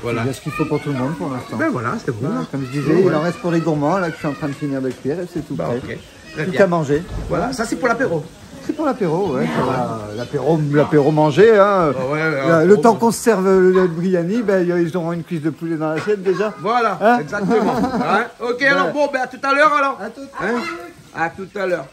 Voilà. Il y a ce qu'il faut pour tout le monde pour l'instant. Ben voilà, c'est bon. Voilà, comme je disais, il en reste pour les gourmands, là, que je suis en train de finir de cuire, et c'est tout prêt. Bah, ok. Très bien. Plus qu'à manger. Voilà, ça, c'est pour l'apéro. C'est pour l'apéro, ouais, ça va. L'apéro, l'apéro mangé, hein. Ah ouais, ouais, le temps qu'on se serve le, le biryani, ben, ils auront une cuisse de poulet dans l'assiette déjà. Voilà, exactement. Hein ? Ok, alors, bon, ben, à tout à l'heure, alors. À tout. Hein ? À tout à l'heure.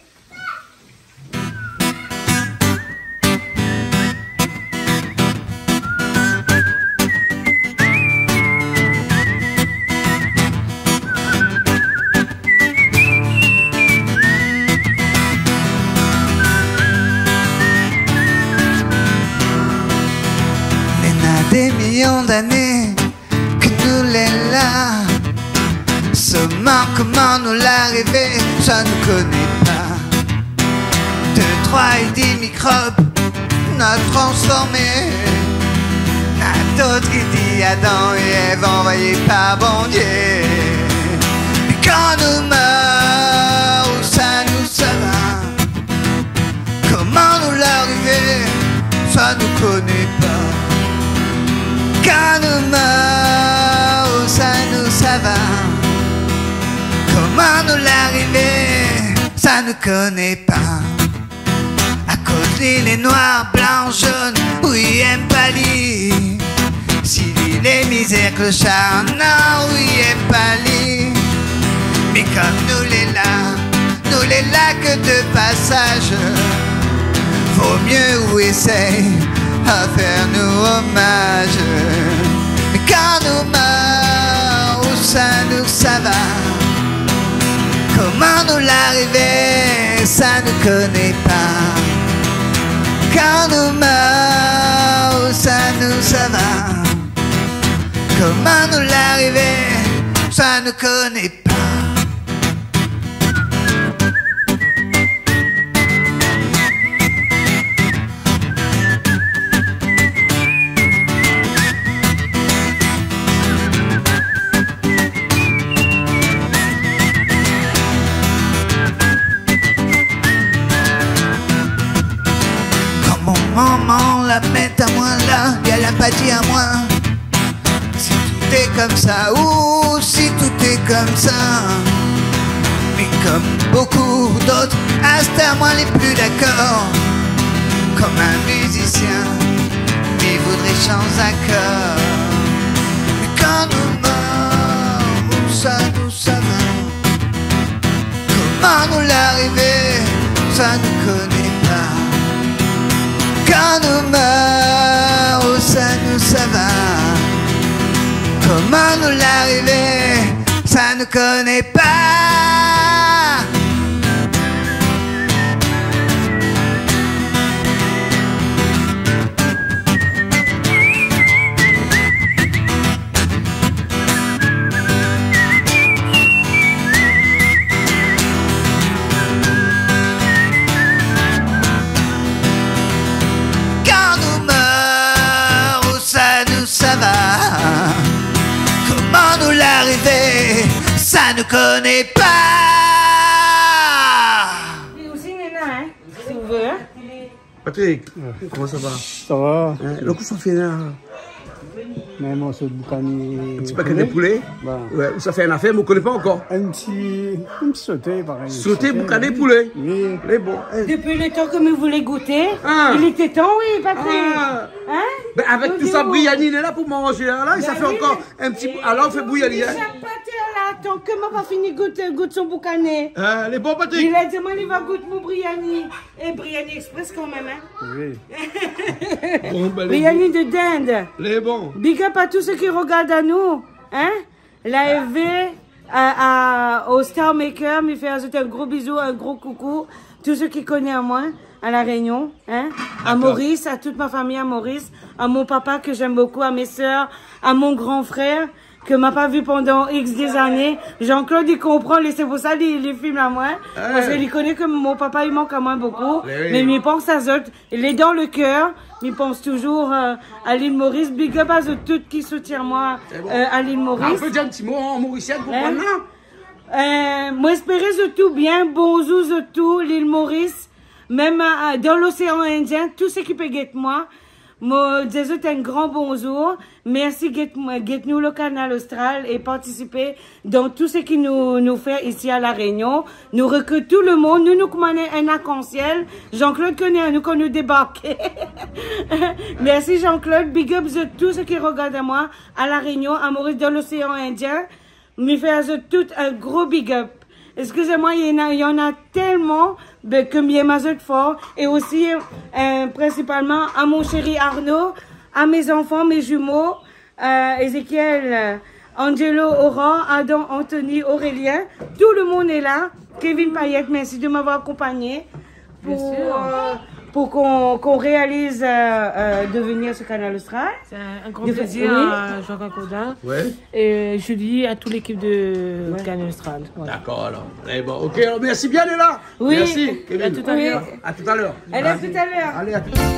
Néna des millions d'années ke nou lé la. Solman koman nou la arivé, sa nou koné pa. Dé, troi é dmi mikrob la transformé. Na d'ot ki di Adam é Èv anvoyé par Bondié. Mé kan nou mor, ousa nou sava ? Koman nou la arivé, sa nou koné pa. Kan nou mor, ousa nou sava ? Koman nou la arivé, sa nou koné pa. Akoz li lé noir, blan, jaune, ou i èm pa li. Si li lé mizèr, kloshar, non, ou i èm pa li. Mé kom nou lé la, nou lé la ke de pasaj. Vo myé ou éséy a fèr nou omaj. Mé kan nou mor, ousa nou sava ? Koman nou la arivé, sa nou koné pa. Kan nou mor, ousa nou sava ? Koman nou la arivé, sa nou koné pa. Kan mon momon la mèt amoin la, èl la pa di amoin si tout lé komsa ou si tout lé komsa. Mé kom bokou d'ot, astèr moin lé pli dakor. Kom in mizisien, mi voudré shanz akor. Mé kan nou mor, ousa nou sava ? Koman nou la arivé, sa nou koné pa. Kan nou mor, ousa nou sava ? Koman nou la arivé, sa nou koné pa. Kan nou mor, ousa nou sava ? Koman nou la arivé, sa nou koné pa. Li osi néna, hein, si ou vé, hein. Patrick, koman sa va ? Sa va. Hein, lo kou sa fé la. In morso de boukané. In ti boukané poulé. Voilà. Ouais, ou sa fé in afèr, mi koné pa ankor. In ti, in ti soté, parèy. Soté boukané poulé. Oui. Lé bon. Dopi lo tan ke mi voulé gouté, li té tan, oui, Patrick. Bin, avèk tout sa briani lé la pou manzé la, la, li sa fé ankor in ti bou-, alor, ou fé bouyi ali, in. Shak paté la, tan ke ma pa fini gout, gout son boukané. Lé bon, Patrick. Li la di amoin li va gout mon briani. É briani express kanmèm, in. Oui. Bon, bin, lé bon. Briani de dinde. Lé bon. Big up à tous ceux qui regardent à nous, in. L'A F V, à, à, au Star Maker, mi fé azot in gro bizou, in gro koukou. Tout ceux qui koné amoin, à La Réunion, in. À Maurice, à toute ma famille à Maurice, à mon papa que j'aime beaucoup, à mes sœurs, à mon grand frère, ke ma pa vi pandan X dé zané. Jean-Claude, li konpran, li, sé pou sa li, li film amoin. Parske li koné ke mon papa, li mank amoin bokou. Mé oui. Mé mi pans azot, lé dan lo kèr. Mi pans touzour, euh, à l'île Maurice. Big up azot tout ki soutien amoin, euh, à l'île Maurice. Ou pé dir in ti mo an morisien pou pran la ? Euh, moin espèr zot tout bien. Bonzour zot tout, l'île Maurice. Mèm, euh, dan l'océan Indien, tout sak i pé gèt amoin, moin di azot in gran bonzour. Mèrsi gèt, gèt nou lo Kanal Austral é partisipé dan tout sak nou, nou fé isi La Rénion. Nou rékrout tout lo moun, nou, nou koman in arkansièl. Jean-Claude koné anou kan nou débarké. Mèrsi Jean-Claude, big up zot tout sak i rogard amoin, La Rénion, Maurice, dan l'océan Indien. Mi fé azot tout in gro big up. Excusez-moi, il y en a, il y en a tellement, bin, ke mi èm azot for. É osi, euh, prinsipalman à mon chéri Arnaud, à mes enfants, mes jumeaux, euh, Ézéchiel, euh, Angelo, Aurore, Adam, Anthony, Aurélien, tout le monde est là. Kevin Payet, merci de m'avoir accompagné. Bien sûr. Pour, euh, pour qu'on, qu'on réalise, euh, euh, de venir sur Kanal Austral. C'est un, un grand plaisir à Jean-Claude Gaudin et Julie, à toute l'équipe de Kanal Austral. Voilà. D'accord, alors. Eh ben, ok, alors merci bien, Léla. Oui. Merci, Kevin. À tout à l'heure. Oui. À tout à l'heure. Allez, à tout à l'heure. Allez, à tout à l'heure.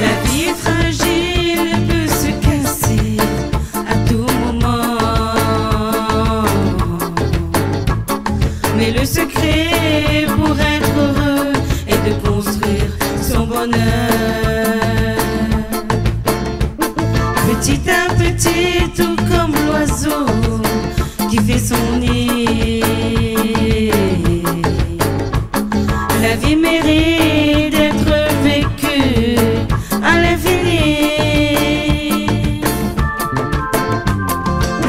La vie est fragile, peut se casser à tout moment. Mais le secret pour être heureux est de construire son bonheur. Petit à petit, tout comme l'oiseau qui fait son nid, la vie mérite d'être vécue à l'infini.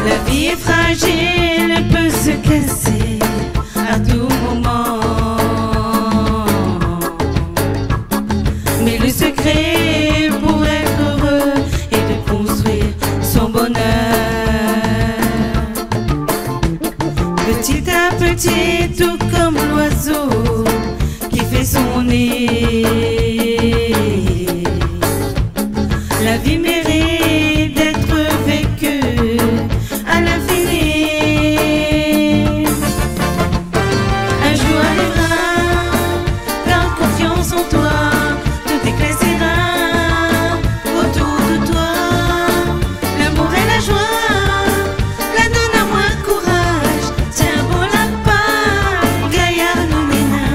La vie est fragile et peut se casser à tout moment. Mais le secret pour être heureux est de construire son bonheur. Petit à petit, tout comme l'oiseau qui fait son nid, la vie mérite d'être vécue à l'infini. Un jour arrivera, garde confiance en toi, tout éclaircira autour de toi. L'amour et la joie, la donn amoin kouraj, tiens bon la pa, gayar nou néna.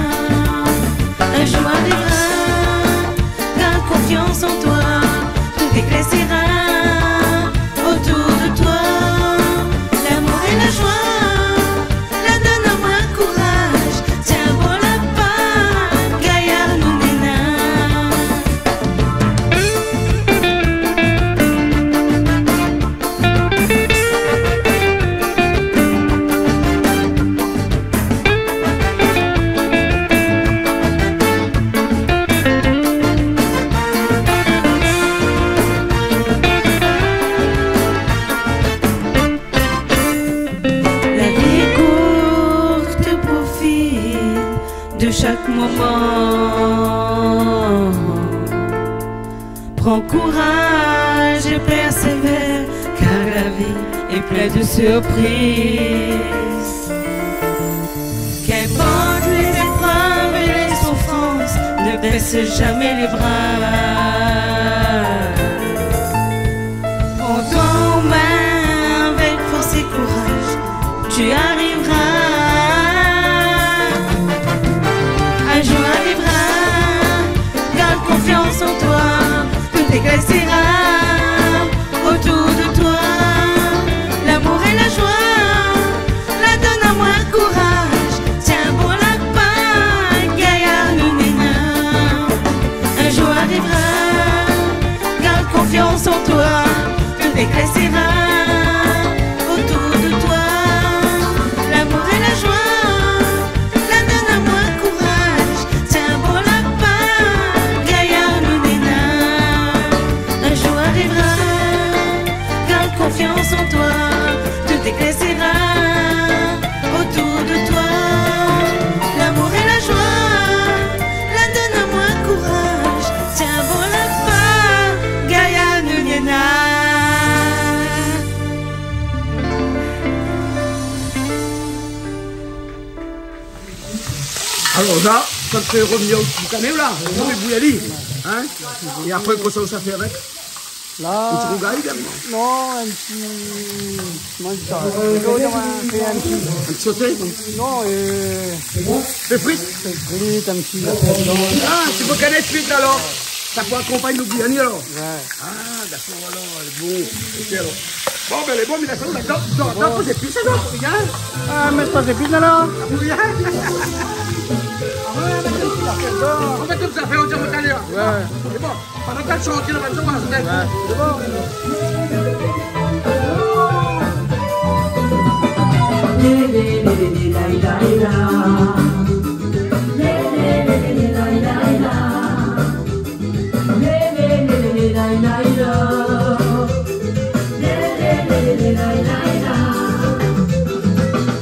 Un jour arrivera, garde confiance en toi, tout éclaircira autour de toi. L'amour et la joie, la donn amoin kouraj, tiens bon la pa, gayar nou néna. La vie est courte, profite de chaque moment. Prends courage et persévère, car la vie est pleine de surprises. Baisse jamais les bras. Prends ton main avec force et courage, tu arriveras. Un jour arrivera, garde confiance en toi, tout éclaircira autour de toi. L'amour et la joie, la donn amoin kouraj. Tiens bon la pa, gayar nou néna. Un jour arrivera, garde confiance en toi, tout éclaircira autour de toi. L'amour et la joie, la donn amoin kouraj. Tiens bon la pa, gayar nou néna. Un jour arrivera, garde confiance en toi, tout éclaircira autour de toi. L'amour et la joie, la donn amoin kouraj. Tiens bon la pa, gayar nou néna. Alor la, sa sé rovni o boukané la, nou fé bouyi ali, hein ? É apré, kosa ou sa fé avèk ? La, in ti rougay égalman ? Non, in ti, koman i di sa ? Plito, in ti, in ti soté ? Non, euh, fé frit ? Fé frit, in ti... Ah, ti boukané frit alor. Sa pou akonpagn lo bouyi ali alor ? Ouais. Ah, dakor, alor, lé bon. Ok, alor. Bon, bin, lé bon, mé la, sa, ou la dan, dan, dan, fo zépis, sa, non ? Rien ? Ah, mé sé pa zépis, la, la. Rien ? Ou mèt tout sa, fé, ou di amoin talèr. Ouais. Lé bon. Pandan k'èl shant, li va fé sa, ouais. Lé bon.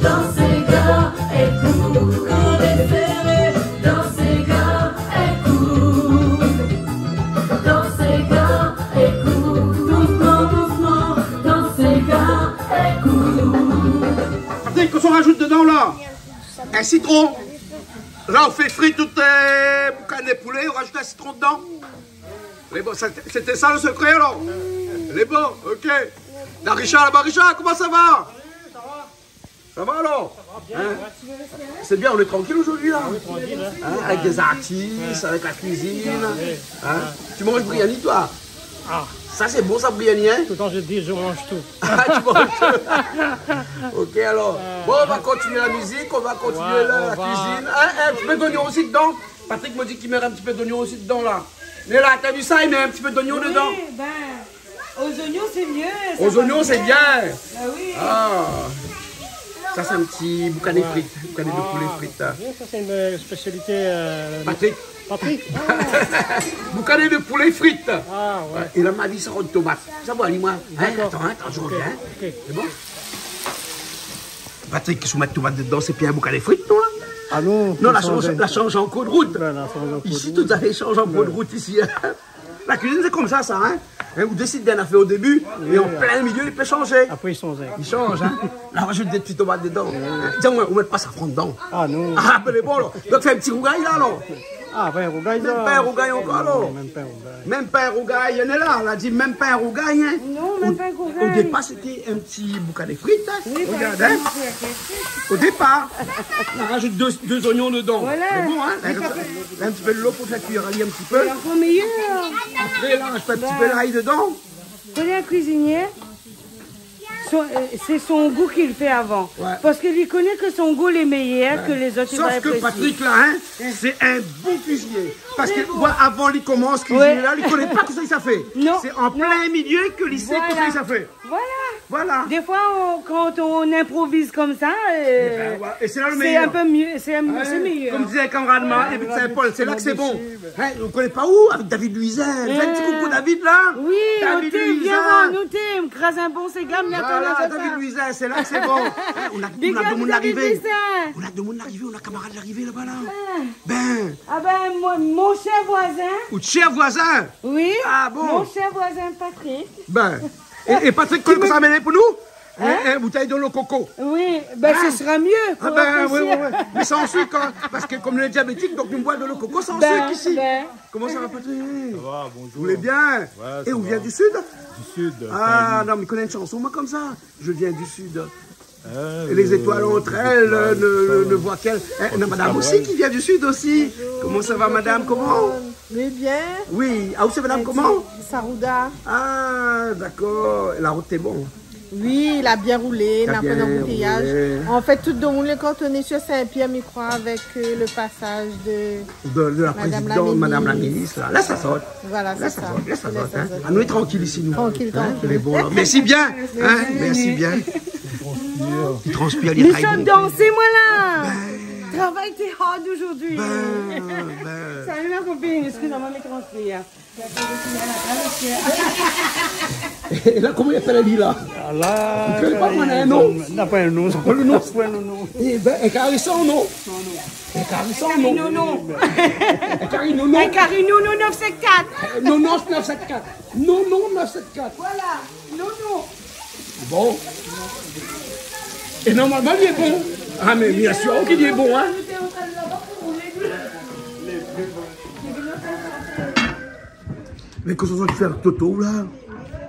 Dans ses gars et cours, cours desserré, dans ses gars et cours. Dans ses gars et cours, doucement, doucement, dans ses gars et cours. Patrick, kosa ou rajout dedan la ? In sitron. La, ou fé fri tout, euh, boukané poulé, ou rajout in sitron dedan. Lé bon, sé, sété sa lo sekré alor ? Lé bon, ok. La Richard, laba Richard, koman sa va ? Sa va alor ? Hein ? Sé bien, on est tranquille aujourd'hui là. Hein ? Avec des artistes, avec la cuisine. Hein ? Tu manges biryani, toi ? Ah. Sa sé bon sa, biryani, hein ? Tout le temps je dis, je mange tout. Ah, tu manges tout. Ok, alors. Bon, on va continuer la musique, on va continuer la, la cuisine. Hein, un petit peu d'oignon aussi dedans. Patrick me dit qu'il met un petit peu d'oignon aussi dedans, là. Mais là, t'as vu ça, il met un petit peu d'oignon dedans. Oui, ben, aux oignons, c'est mieux, ça va bien. Aux oignons, c'est bien. Ben oui. Ah. Ça, c'est un petit boucané frit, boucané de poulet frit, hein. Ah, bien, ça, c'est une, euh, spécialité, euh, Patrick. Patrick. Ah. Boucané de poulet frit. Ah, ouais. Ouais, é la, ma vi sa rod tomat. Sa va, li, moin. Hein, d'accord. Attends, hein, attends, je reviens. Ok. C'est bon ? Patrick, si ou mèt tomat dedan, sé pi in boukané frit, non, la ? Ah non, non, la shanj, la shanj an kour de rout. Ouais, la shanj an kour de rout. Isi, tout zafèr i shanj an kour de rout isi, hein. La kuizine, sé konmsa, sa, hein. Hein, ou désid d'in afèr o débu, é an plin milié, li pé shanjé. Apré, li shanj, hein. Li shanj, hein. La, rajout dé ti tomat dedan. Hein. Di amoin, ou mèt pa safran dedan ? Ah non. Ah, ben, lé bon, alor. Donk, fé in ti rougay, la, alor. Ah, pa in rougay, la. Mèm pa in rougay ankor, alor. Non, mèm pa in rougay. Mèm pa in rougay, néna la, la di mèm pa in rougay, hein. Non, mèm pa in rougay. O, o dépar, sété in ti boukané frit, hein. Oui, par exemple, hein. Regard, hein. O dépar, ou rajout dé, dé zoignon dedan. Voilà. Sé bon, hein. Mé pa... La, in ti pé dolo pou fé kui ali in ti pé. Sé ankor méyèr. Apré, la, ou rajout in ti pé lay dedan. Koné in kuizinié, son, euh, sé son gou ki fé avan. Ouais. Parske li koné ke son gou lé méyèr ke lézot, li va apresié. Sof ke Patrick la, hein, sé in bon kuizinié. Parske, ouais, avan li komans kuiziné la, li koné pa kosa li sa fé. Non. Sé an plin milié ke li sé kosa li sa fé. Voilà. Voilà. Défoi, on, kan on inproviz konmsa, euh, é ben, voilà. É sé la lo méyèr. Sé in pé myé, sé in, sé méyèr. Hein, konm di in kamarad, Marc, David Saint-Paul, sé la ke sé bon. Hein, ou koné pa ou, avèk David Louisin. Fé in ti koukou David, la. Oui, David Louisin. Vien voir nou, té, kraz in bon séga, mé atann, voilà, sa, David Louisin, sé la ke sé bon. Hein, ou na, ou na demoun arivé. Big up David Louisin. Ou na demoun arivé, ou na kamarad arivé laba, la. Ah. Ben. Ah ben, mon, mon cher voisin. Out cher voisin ? Oui. Ah bon ? Mon cher voisin Patrick. Ben. É, é Patrick, kosa ou sa amenn pou nou ? Hein ? Hein, in boutèy dolo koko. Oui, ben, ce sera mieux pour rafraîchir. Ah ben, oui, oui, oui. Mais sans sucre, hein, parce que comme on est diabétique, donc on boit de l'eau coco sans sucre ici. Ben, ben. Comment ça va, Patrick ? Ça va, bonjour. Vous allez bien ? Ouais, ça va. Et vous venez du sud ? Du sud, Saint-Louis. Ah, non, mais connais une chanson, moi, comme ça. Je viens du sud. Et les étoiles entre elles ne, ne, ne voient qu'elles. Eh, on a madame aussi qui vient du sud aussi. Bonjour. Comment ça va, madame ? Comment ? Mais bien. Oui. Ah, ou sé madame koman ? Sarouda. Ah, dakor. La rout lé bon. Oui, la bien roulé, na pa d'anboutéyaz. La bien roulé. An fèt, tout domoun lé kantoné sur Saint-Pierre, mi kroi, avèk, euh, le pasaz de, de, de la présidente, madame la minis la. La, sa sort. Voilà, sé sa. La, sa sort. La, sa sort, hein. Anou lé trankil isi, nou. Trankil, trankil. Hein, lé bon, la. Mèrsi bien. Hein, mèrsi bien. Li transpir, li transpir. Li sort dansé, moin, la. Ben. Travay té hard zordi. Ben, ben. Salu, la kopine. Eskiz amoin, mi transpir. É la, koman i apèl ali la ? Ah, la, ou koné pa, euh, moin, non ? Na pa in non. Na pa in non. Eh ben, in kari san non. Non, non. In kari san non. In kari nono. In kari nono. In kari nono nèf sèt kat. Euh, nono nèf sèt kat. Nono nèf sèt kat. Voilà, nono. Bon. É normalman, li lé bon. Ah, mé bien sûr ke li lé bon, hein. Mé kosa ou la fé avèk Toto, la ?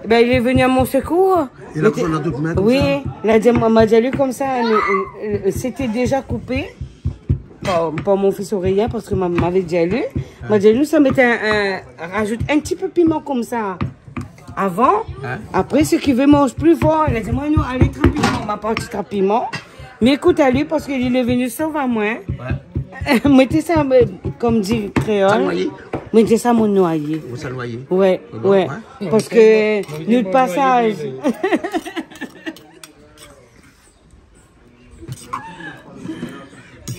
Ben, il est venu à mon secours. É la, kosa ou la fé konmsa ? Oui, la di, ma, ma di ali konmsa, mé, euh, euh, c'était déjà coupé par, par mon fils Aurélien, parce que ma, m'avait dit à lui, ma di ali, nou sa mèt in, in, rajout in ti pé piman konmsa avan. Hein ? Apré, sak i vé manz pli for. La di amoin, non, alé, trap piman. Ma parti trap piman. Mi ékout ali parske li lé venu sov amoin. Ouais. Mèt sa, euh, konm di kréol. Sa noyé. Mèt sa mon noyé. Ou sa noyé. Ouais, ouais. Parske nou pasaz.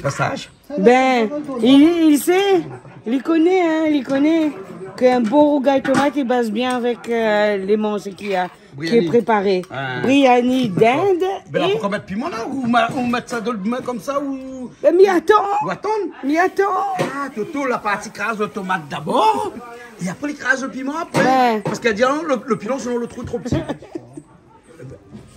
Pasaz. Ben, li, li sé, li koné, hein, li koné ke in bon rougay tomat i baz bien avèk, euh, lé manzé ki a, ki lé préparé. Briani. Ah. Briani d'Inde. Bon. Ben, la, é poukoué mèt piman la ? Ou ma-, ou mèt sa dan lo min konmsa ou... Ben, mi atann. Ou atann ? Mi atann. Ah, Toto, la parti kraz lo tomat dabor, é apré li kraz lo piman apré. Ouais. Parske la di, ah, lo, lo piman, sinon lo trou lé tro pti.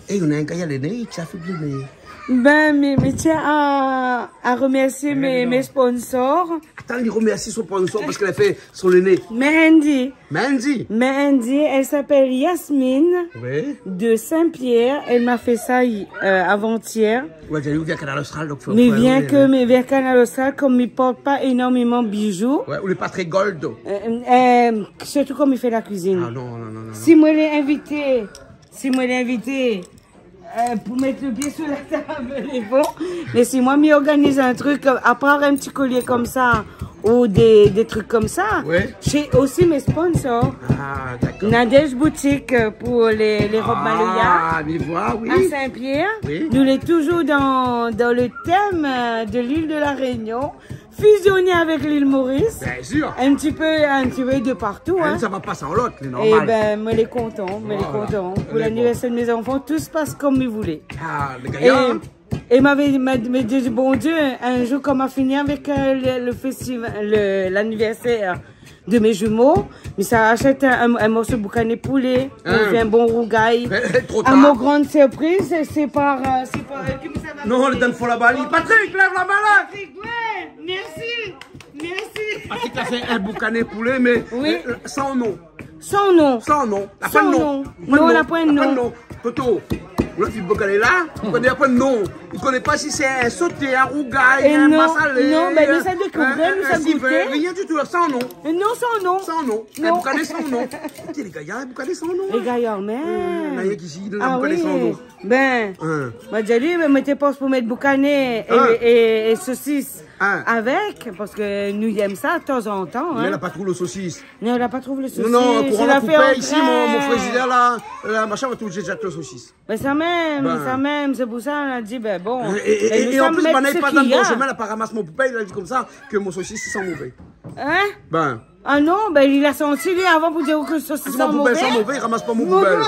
É néna in gayar lé né, i tien fé lé né. Ben, mi, mi tien a, a remèrsié mé, mé sponsor. Atann, li remèrsi son sponsor parske la fé son lé né. Mandy. Mandy. Mandy, elle s'appelle Yasmine, oui, de Saint-Pierre. Elle m'a fait ça, euh, avant-hier. Ouais, ou vien Kanal Austral, donk fo... Mi vien ke, mi vien Kanal Austral, konm mi port pa énormeman bijou. Ouais, ou lé pa tré gold. Euh, euh, sirtou konm mi fé la kuizine. Ah non, non, non, non, non. Si moin lé invité, Si moin lé invité, euh, pou mèt lo pié sou la tab, lé bon. Mé si moin mi organiz in trik, euh, apar in ti kolié konmsa, ou dé, dé trik konmsa, ouais, sé osi mé sponsor. Ah, dakor. Nadège Boutique, euh, pou lé, lé rob maloya. Ah, mi voi, oui. À Saint-Pierre. Oui. Nou lé toujour dan, dan lo tèm, euh, de l'île de la Réunion. Fusionné avèk l'île Maurice. Bien sûr. Un petit peu, un petit peu de partout, hein. Sa va pa san lot, lé normal. Eh ben, moin lé kontan, moin lé kontan. Voilà. Pou l'anniversèr de mes enfants, tout se passe comme mi voulé. Ah, lé gayar, hein. É, é m'avé, m'a, m'a di, Bondié, in jour, kan ma fini avèk, euh, le, le festival, le, l'anniversèr de mes jumeaux, mi sa ashèt in, in, in morso boukané poulé, mi fé in bon rougay. Hein. Tro tar. À mon grande surprise, sé, sé par, euh, sé par, euh, ki sa va... Non, lé dan lo fon laba. Patrick, lèv la min la. Patrick, ouais, mèrsi, mèrsi. Patrick la fé in boukané poulé, mé, euh, san non. San non. San non. La pa de non. Non, la pa de non. Toto, ou la fé boukané la, ou koné pa de non. Ou koné pa si sé in soté, in rougay, in masalé, non, ben, nou sa dékouvri, nou sa gouté. Rien ditou, san non. Non, san non. San non. Non. In boukané san non. Té lé gayar, in boukané san non, hein. Lé gayar, mé... Euh, na rienk isi, in boukané san non. Ah oui. Ben, ma di ali, ben, mèt pans pou mèt boukané é, é, é sosis avèk, parske nou yèm sa tazantan, hein. Mé la pa trouv lo sosis. Non, la pa trouv lo sosis. Non, non, kouran la koupé isi, mon, mon frizidèr la, la, machin, va touzour zèt lo sosis. Ben, sa mèm, sa mèm, sé pou sa nou la di, ben, bon. É, é, é, é an plis, banna i parl dan mon shomin, la pa ramas mon poubèl, la di konmsa ke mon sosis i san mové. Hein ? Ben. Ah non, ben, li la santi, li, avan pou dir ke sosis i san mové. Mon poubèl i san mové, i ramas pa mon poubèl.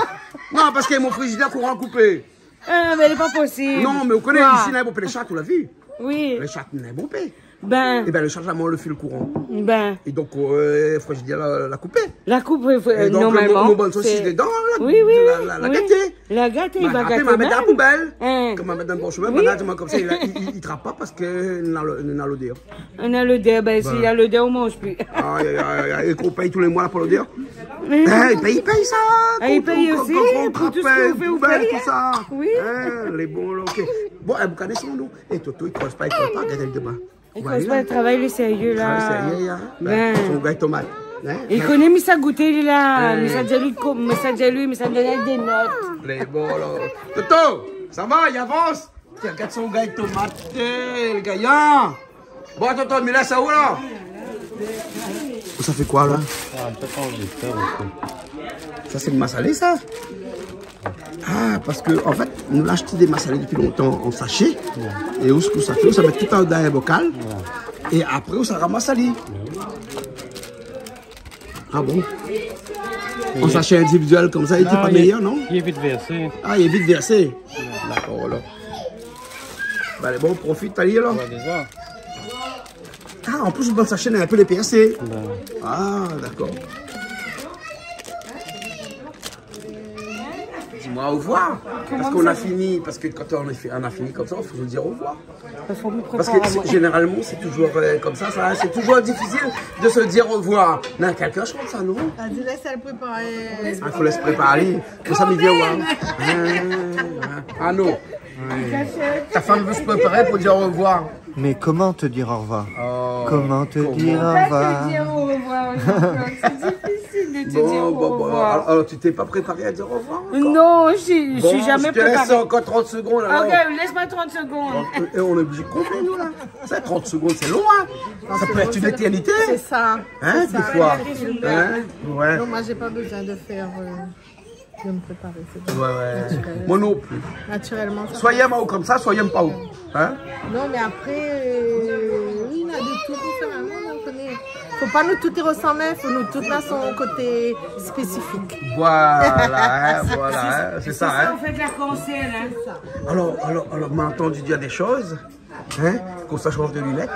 Non, parske mon frizidèr kouran koupé. Ah, mé lé pa posib. Non, mé ou koné, isi, na bonpé lé shat, ou la vi. Oui. Lé shat, na bonpé. Bin. Ébin, le sharjaman, le fil kouran. Bin. É donk, euh, frizidèr la, la koupé. La koup, euh, é donk, normalman, mon, mon bann sosis sé dedan, la, oui, oui, la, oui, la, la gaté. La gaté, ma gaté, ma mèt dan la poubèl. Hein. Kan ma mèt dan le bon shomin, oui, banna i di amoin konmsa, li, li, li trap pa parske na lo-, na lodèr. Na lodèr, bin, si na lodèr, ou manz pi. Ay, ay, ay, ay, é k'ou pèy tou lé moi la pou lodèr. Hein, i pèy, i pèy sa. Ah, i pèy osi, pou tou sak ou fé, ou pèy, hein. Tout sa. Oui. Hein, lé bon, la, OK. Bon, in boukané son, non. É Toto, li kroz pa, li kroz pa, gard ali deba. Li kroz pa, li travay, li lé sérié, la. Travay sérié, hein. Bin. Son gay tomat, hein. Li koné, mi sa gouté, li, la. Hein. Mi sa di ali, ko-, mi sa di ali, mi sa donn ali dé not. Lé bon, la. Toto, sa va, i avans. Tiens, gard son gay tomat, eh, le gayar. Bon, atann, atann, mé la, sa ou, la ? Sa fé koi, la ? Ah, sa, sa, sa, sa, sé le masalé, sa ? Ah, parske, an fèt, nou la ashté dé masalé dopi lontan an sashé. Ouais. É ou, sak ou sa fé, ou sa mèt tout dan in bokal. Ouais. É apré, ou sa ramas ali. Ouais. Ah bon ? An sashé individièl konmsa, li lé pa méyèr, non ? Li lé vit vèrsé. Ah, li lé vit vèrsé. Dakor, alor. Bin, lé bon, profit, alé, la. Ouais, déza. Ah, an plis, dan le sashé, néna in pé lé pèrsé. Bin. Ah, dakor. Di amoin au revoir. Koman sa ? Parske nou la fini, parske kan nou la fi-, nou la fini konmsa, i fo nou dir au revoir. I fo mi prépar amoin. Parske sé, zénéralman, sé touzour, euh, konmsa, sa, hein, sé touzour difisil de se dire au revoir. Néna kèlkin konmsa, non ? Ah, di, lès ali prépar. Ah, fo lès préparé. Konmsa, mi di, ouais. Hein, hein. Ah non. Ouais. Ta femme veut se préparer pour dire au revoir. Mais comment te dire au revoir ? Oh, comment te dire au revoir ? Comment te dire au revoir, Jean-Claude ? C'est difficile de te dire au revoir. Bon, bon, bon. Alors, alors, tu t'es pas préparé à dire au revoir encore ? Non, je, je suis jamais préparée. Bon, je te laisse encore trente secondes, alors. Ok, laisse-moi trente secondes. Bon, et on est obligé de compter, nous, là. Ça, trente secondes, c'est long, hein. Ça peut être une éternité. C'est ça. Hein, des fois. C'est ça. Hein ? Ouais. Non, moi, j'ai pas besoin de faire, euh, de me préparer, c'est bon. Ouais, ouais. Naturel. Moi non plus. Naturellement, ça passe. Soit i èm aou konmsa, soit i èm pa aou. Hein ? Non, mais après, euh, oui, il y a de tout pour faire un monde, on connaît. Faut pas nous toutes y ressembler, faut nous toutes là son côté spécifique. Voilà, hein, voilà, hein, c'est ça, hein. Et c'est ça, on fait de l'arc-en-ciel, hein. C'est ça. Alors, alors, alors, on m'a entendu dire des choses, hein, qu'on se change de lunettes.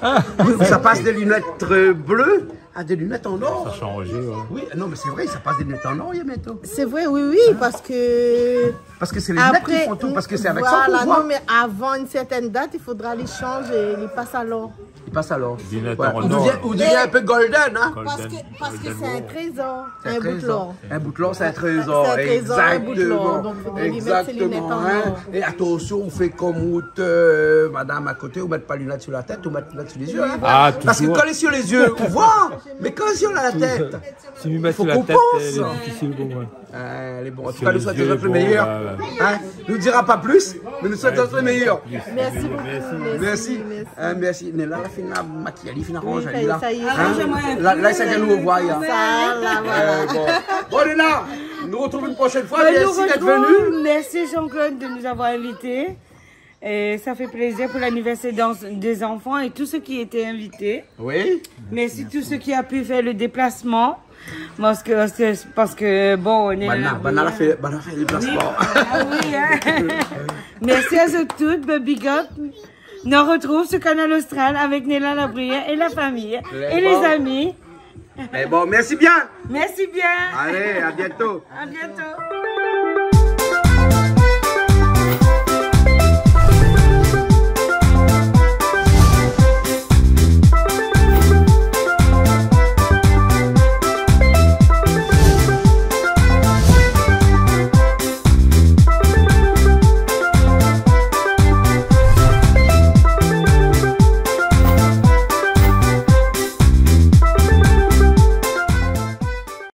Ah. Oui, ça passe des lunettes, euh, bleues à des lunettes en or. Ça a changé, ouais. Oui, non, mais c'est vrai, ça passe des lunettes en or, il y a bientôt. C'est vrai, oui, oui, parce que parce que c'est les lunettes qui font tout, parce que c'est avec ça qu'on voit. Hein ? Hein ? Après, voilà, non, mais avant une certaine date, il faudra les changer, ils passent à l'or. Ils passent à l'or. Lunettes en or. Ou devien, ou devien un peu golden, hein ? Golden, golden. Parce que, parce que c'est un trésor, un bout de l'or. C'est un trésor. Un bout de l'or, c'est un trésor. C'est un trésor, un bout de l'or. Exactement. Donc, faut bien lui mettre ses lunettes en or. Exactement, hein. Et attention, ou fais comme ou te, madame à côté, ou met pas lunettes sur la tête, ou met lunettes sur les yeux, hein. Ah, toujours. Parce que quand elle est sur les yeux, on voit. Mais quand elle est sur la tête, si mi mèt sur la tèt, lé difisil pou moin. Faut qu'on pense. Euh, lé bon. En tout cas, nous souhaitons le meilleur. Sur les yeux, bon, bah, ouais. Hein ? Nou dira pa plis, mé nou souhaitons le meilleur. Merci beaucoup. Merci. Merci. Hein, merci. Mé la, la fine la makiy ali, fine aranz ali la. Oui, ça y est, ça y est. Hein ? La, la, sa i di anou au revoir, hein. Ça, là, voilà. Euh, bon. Bon, Néna, nous retrouvons une prochaine fois. Merci d'être venu. Merci Jean-Claude de nous avoir invités. Et ça fait plaisir pour l'anniversaire d'en-, des enfants et tous ceux qui étaient invités. Oui. Merci tous ceux qui a pu faire le déplacement. Parce que, parce que, parce que, bon, nou lé la, nou la fé, nou la fé le déplacement. Oui. Ah oui, hein. Merci à vous toutes, big up. Nou retrouv sur Kanal Austral avec Néna Labruyère et la famille et les amis. Lé bon. Lé bon, merci bien. Merci bien. Allez, à bientôt. À bientôt.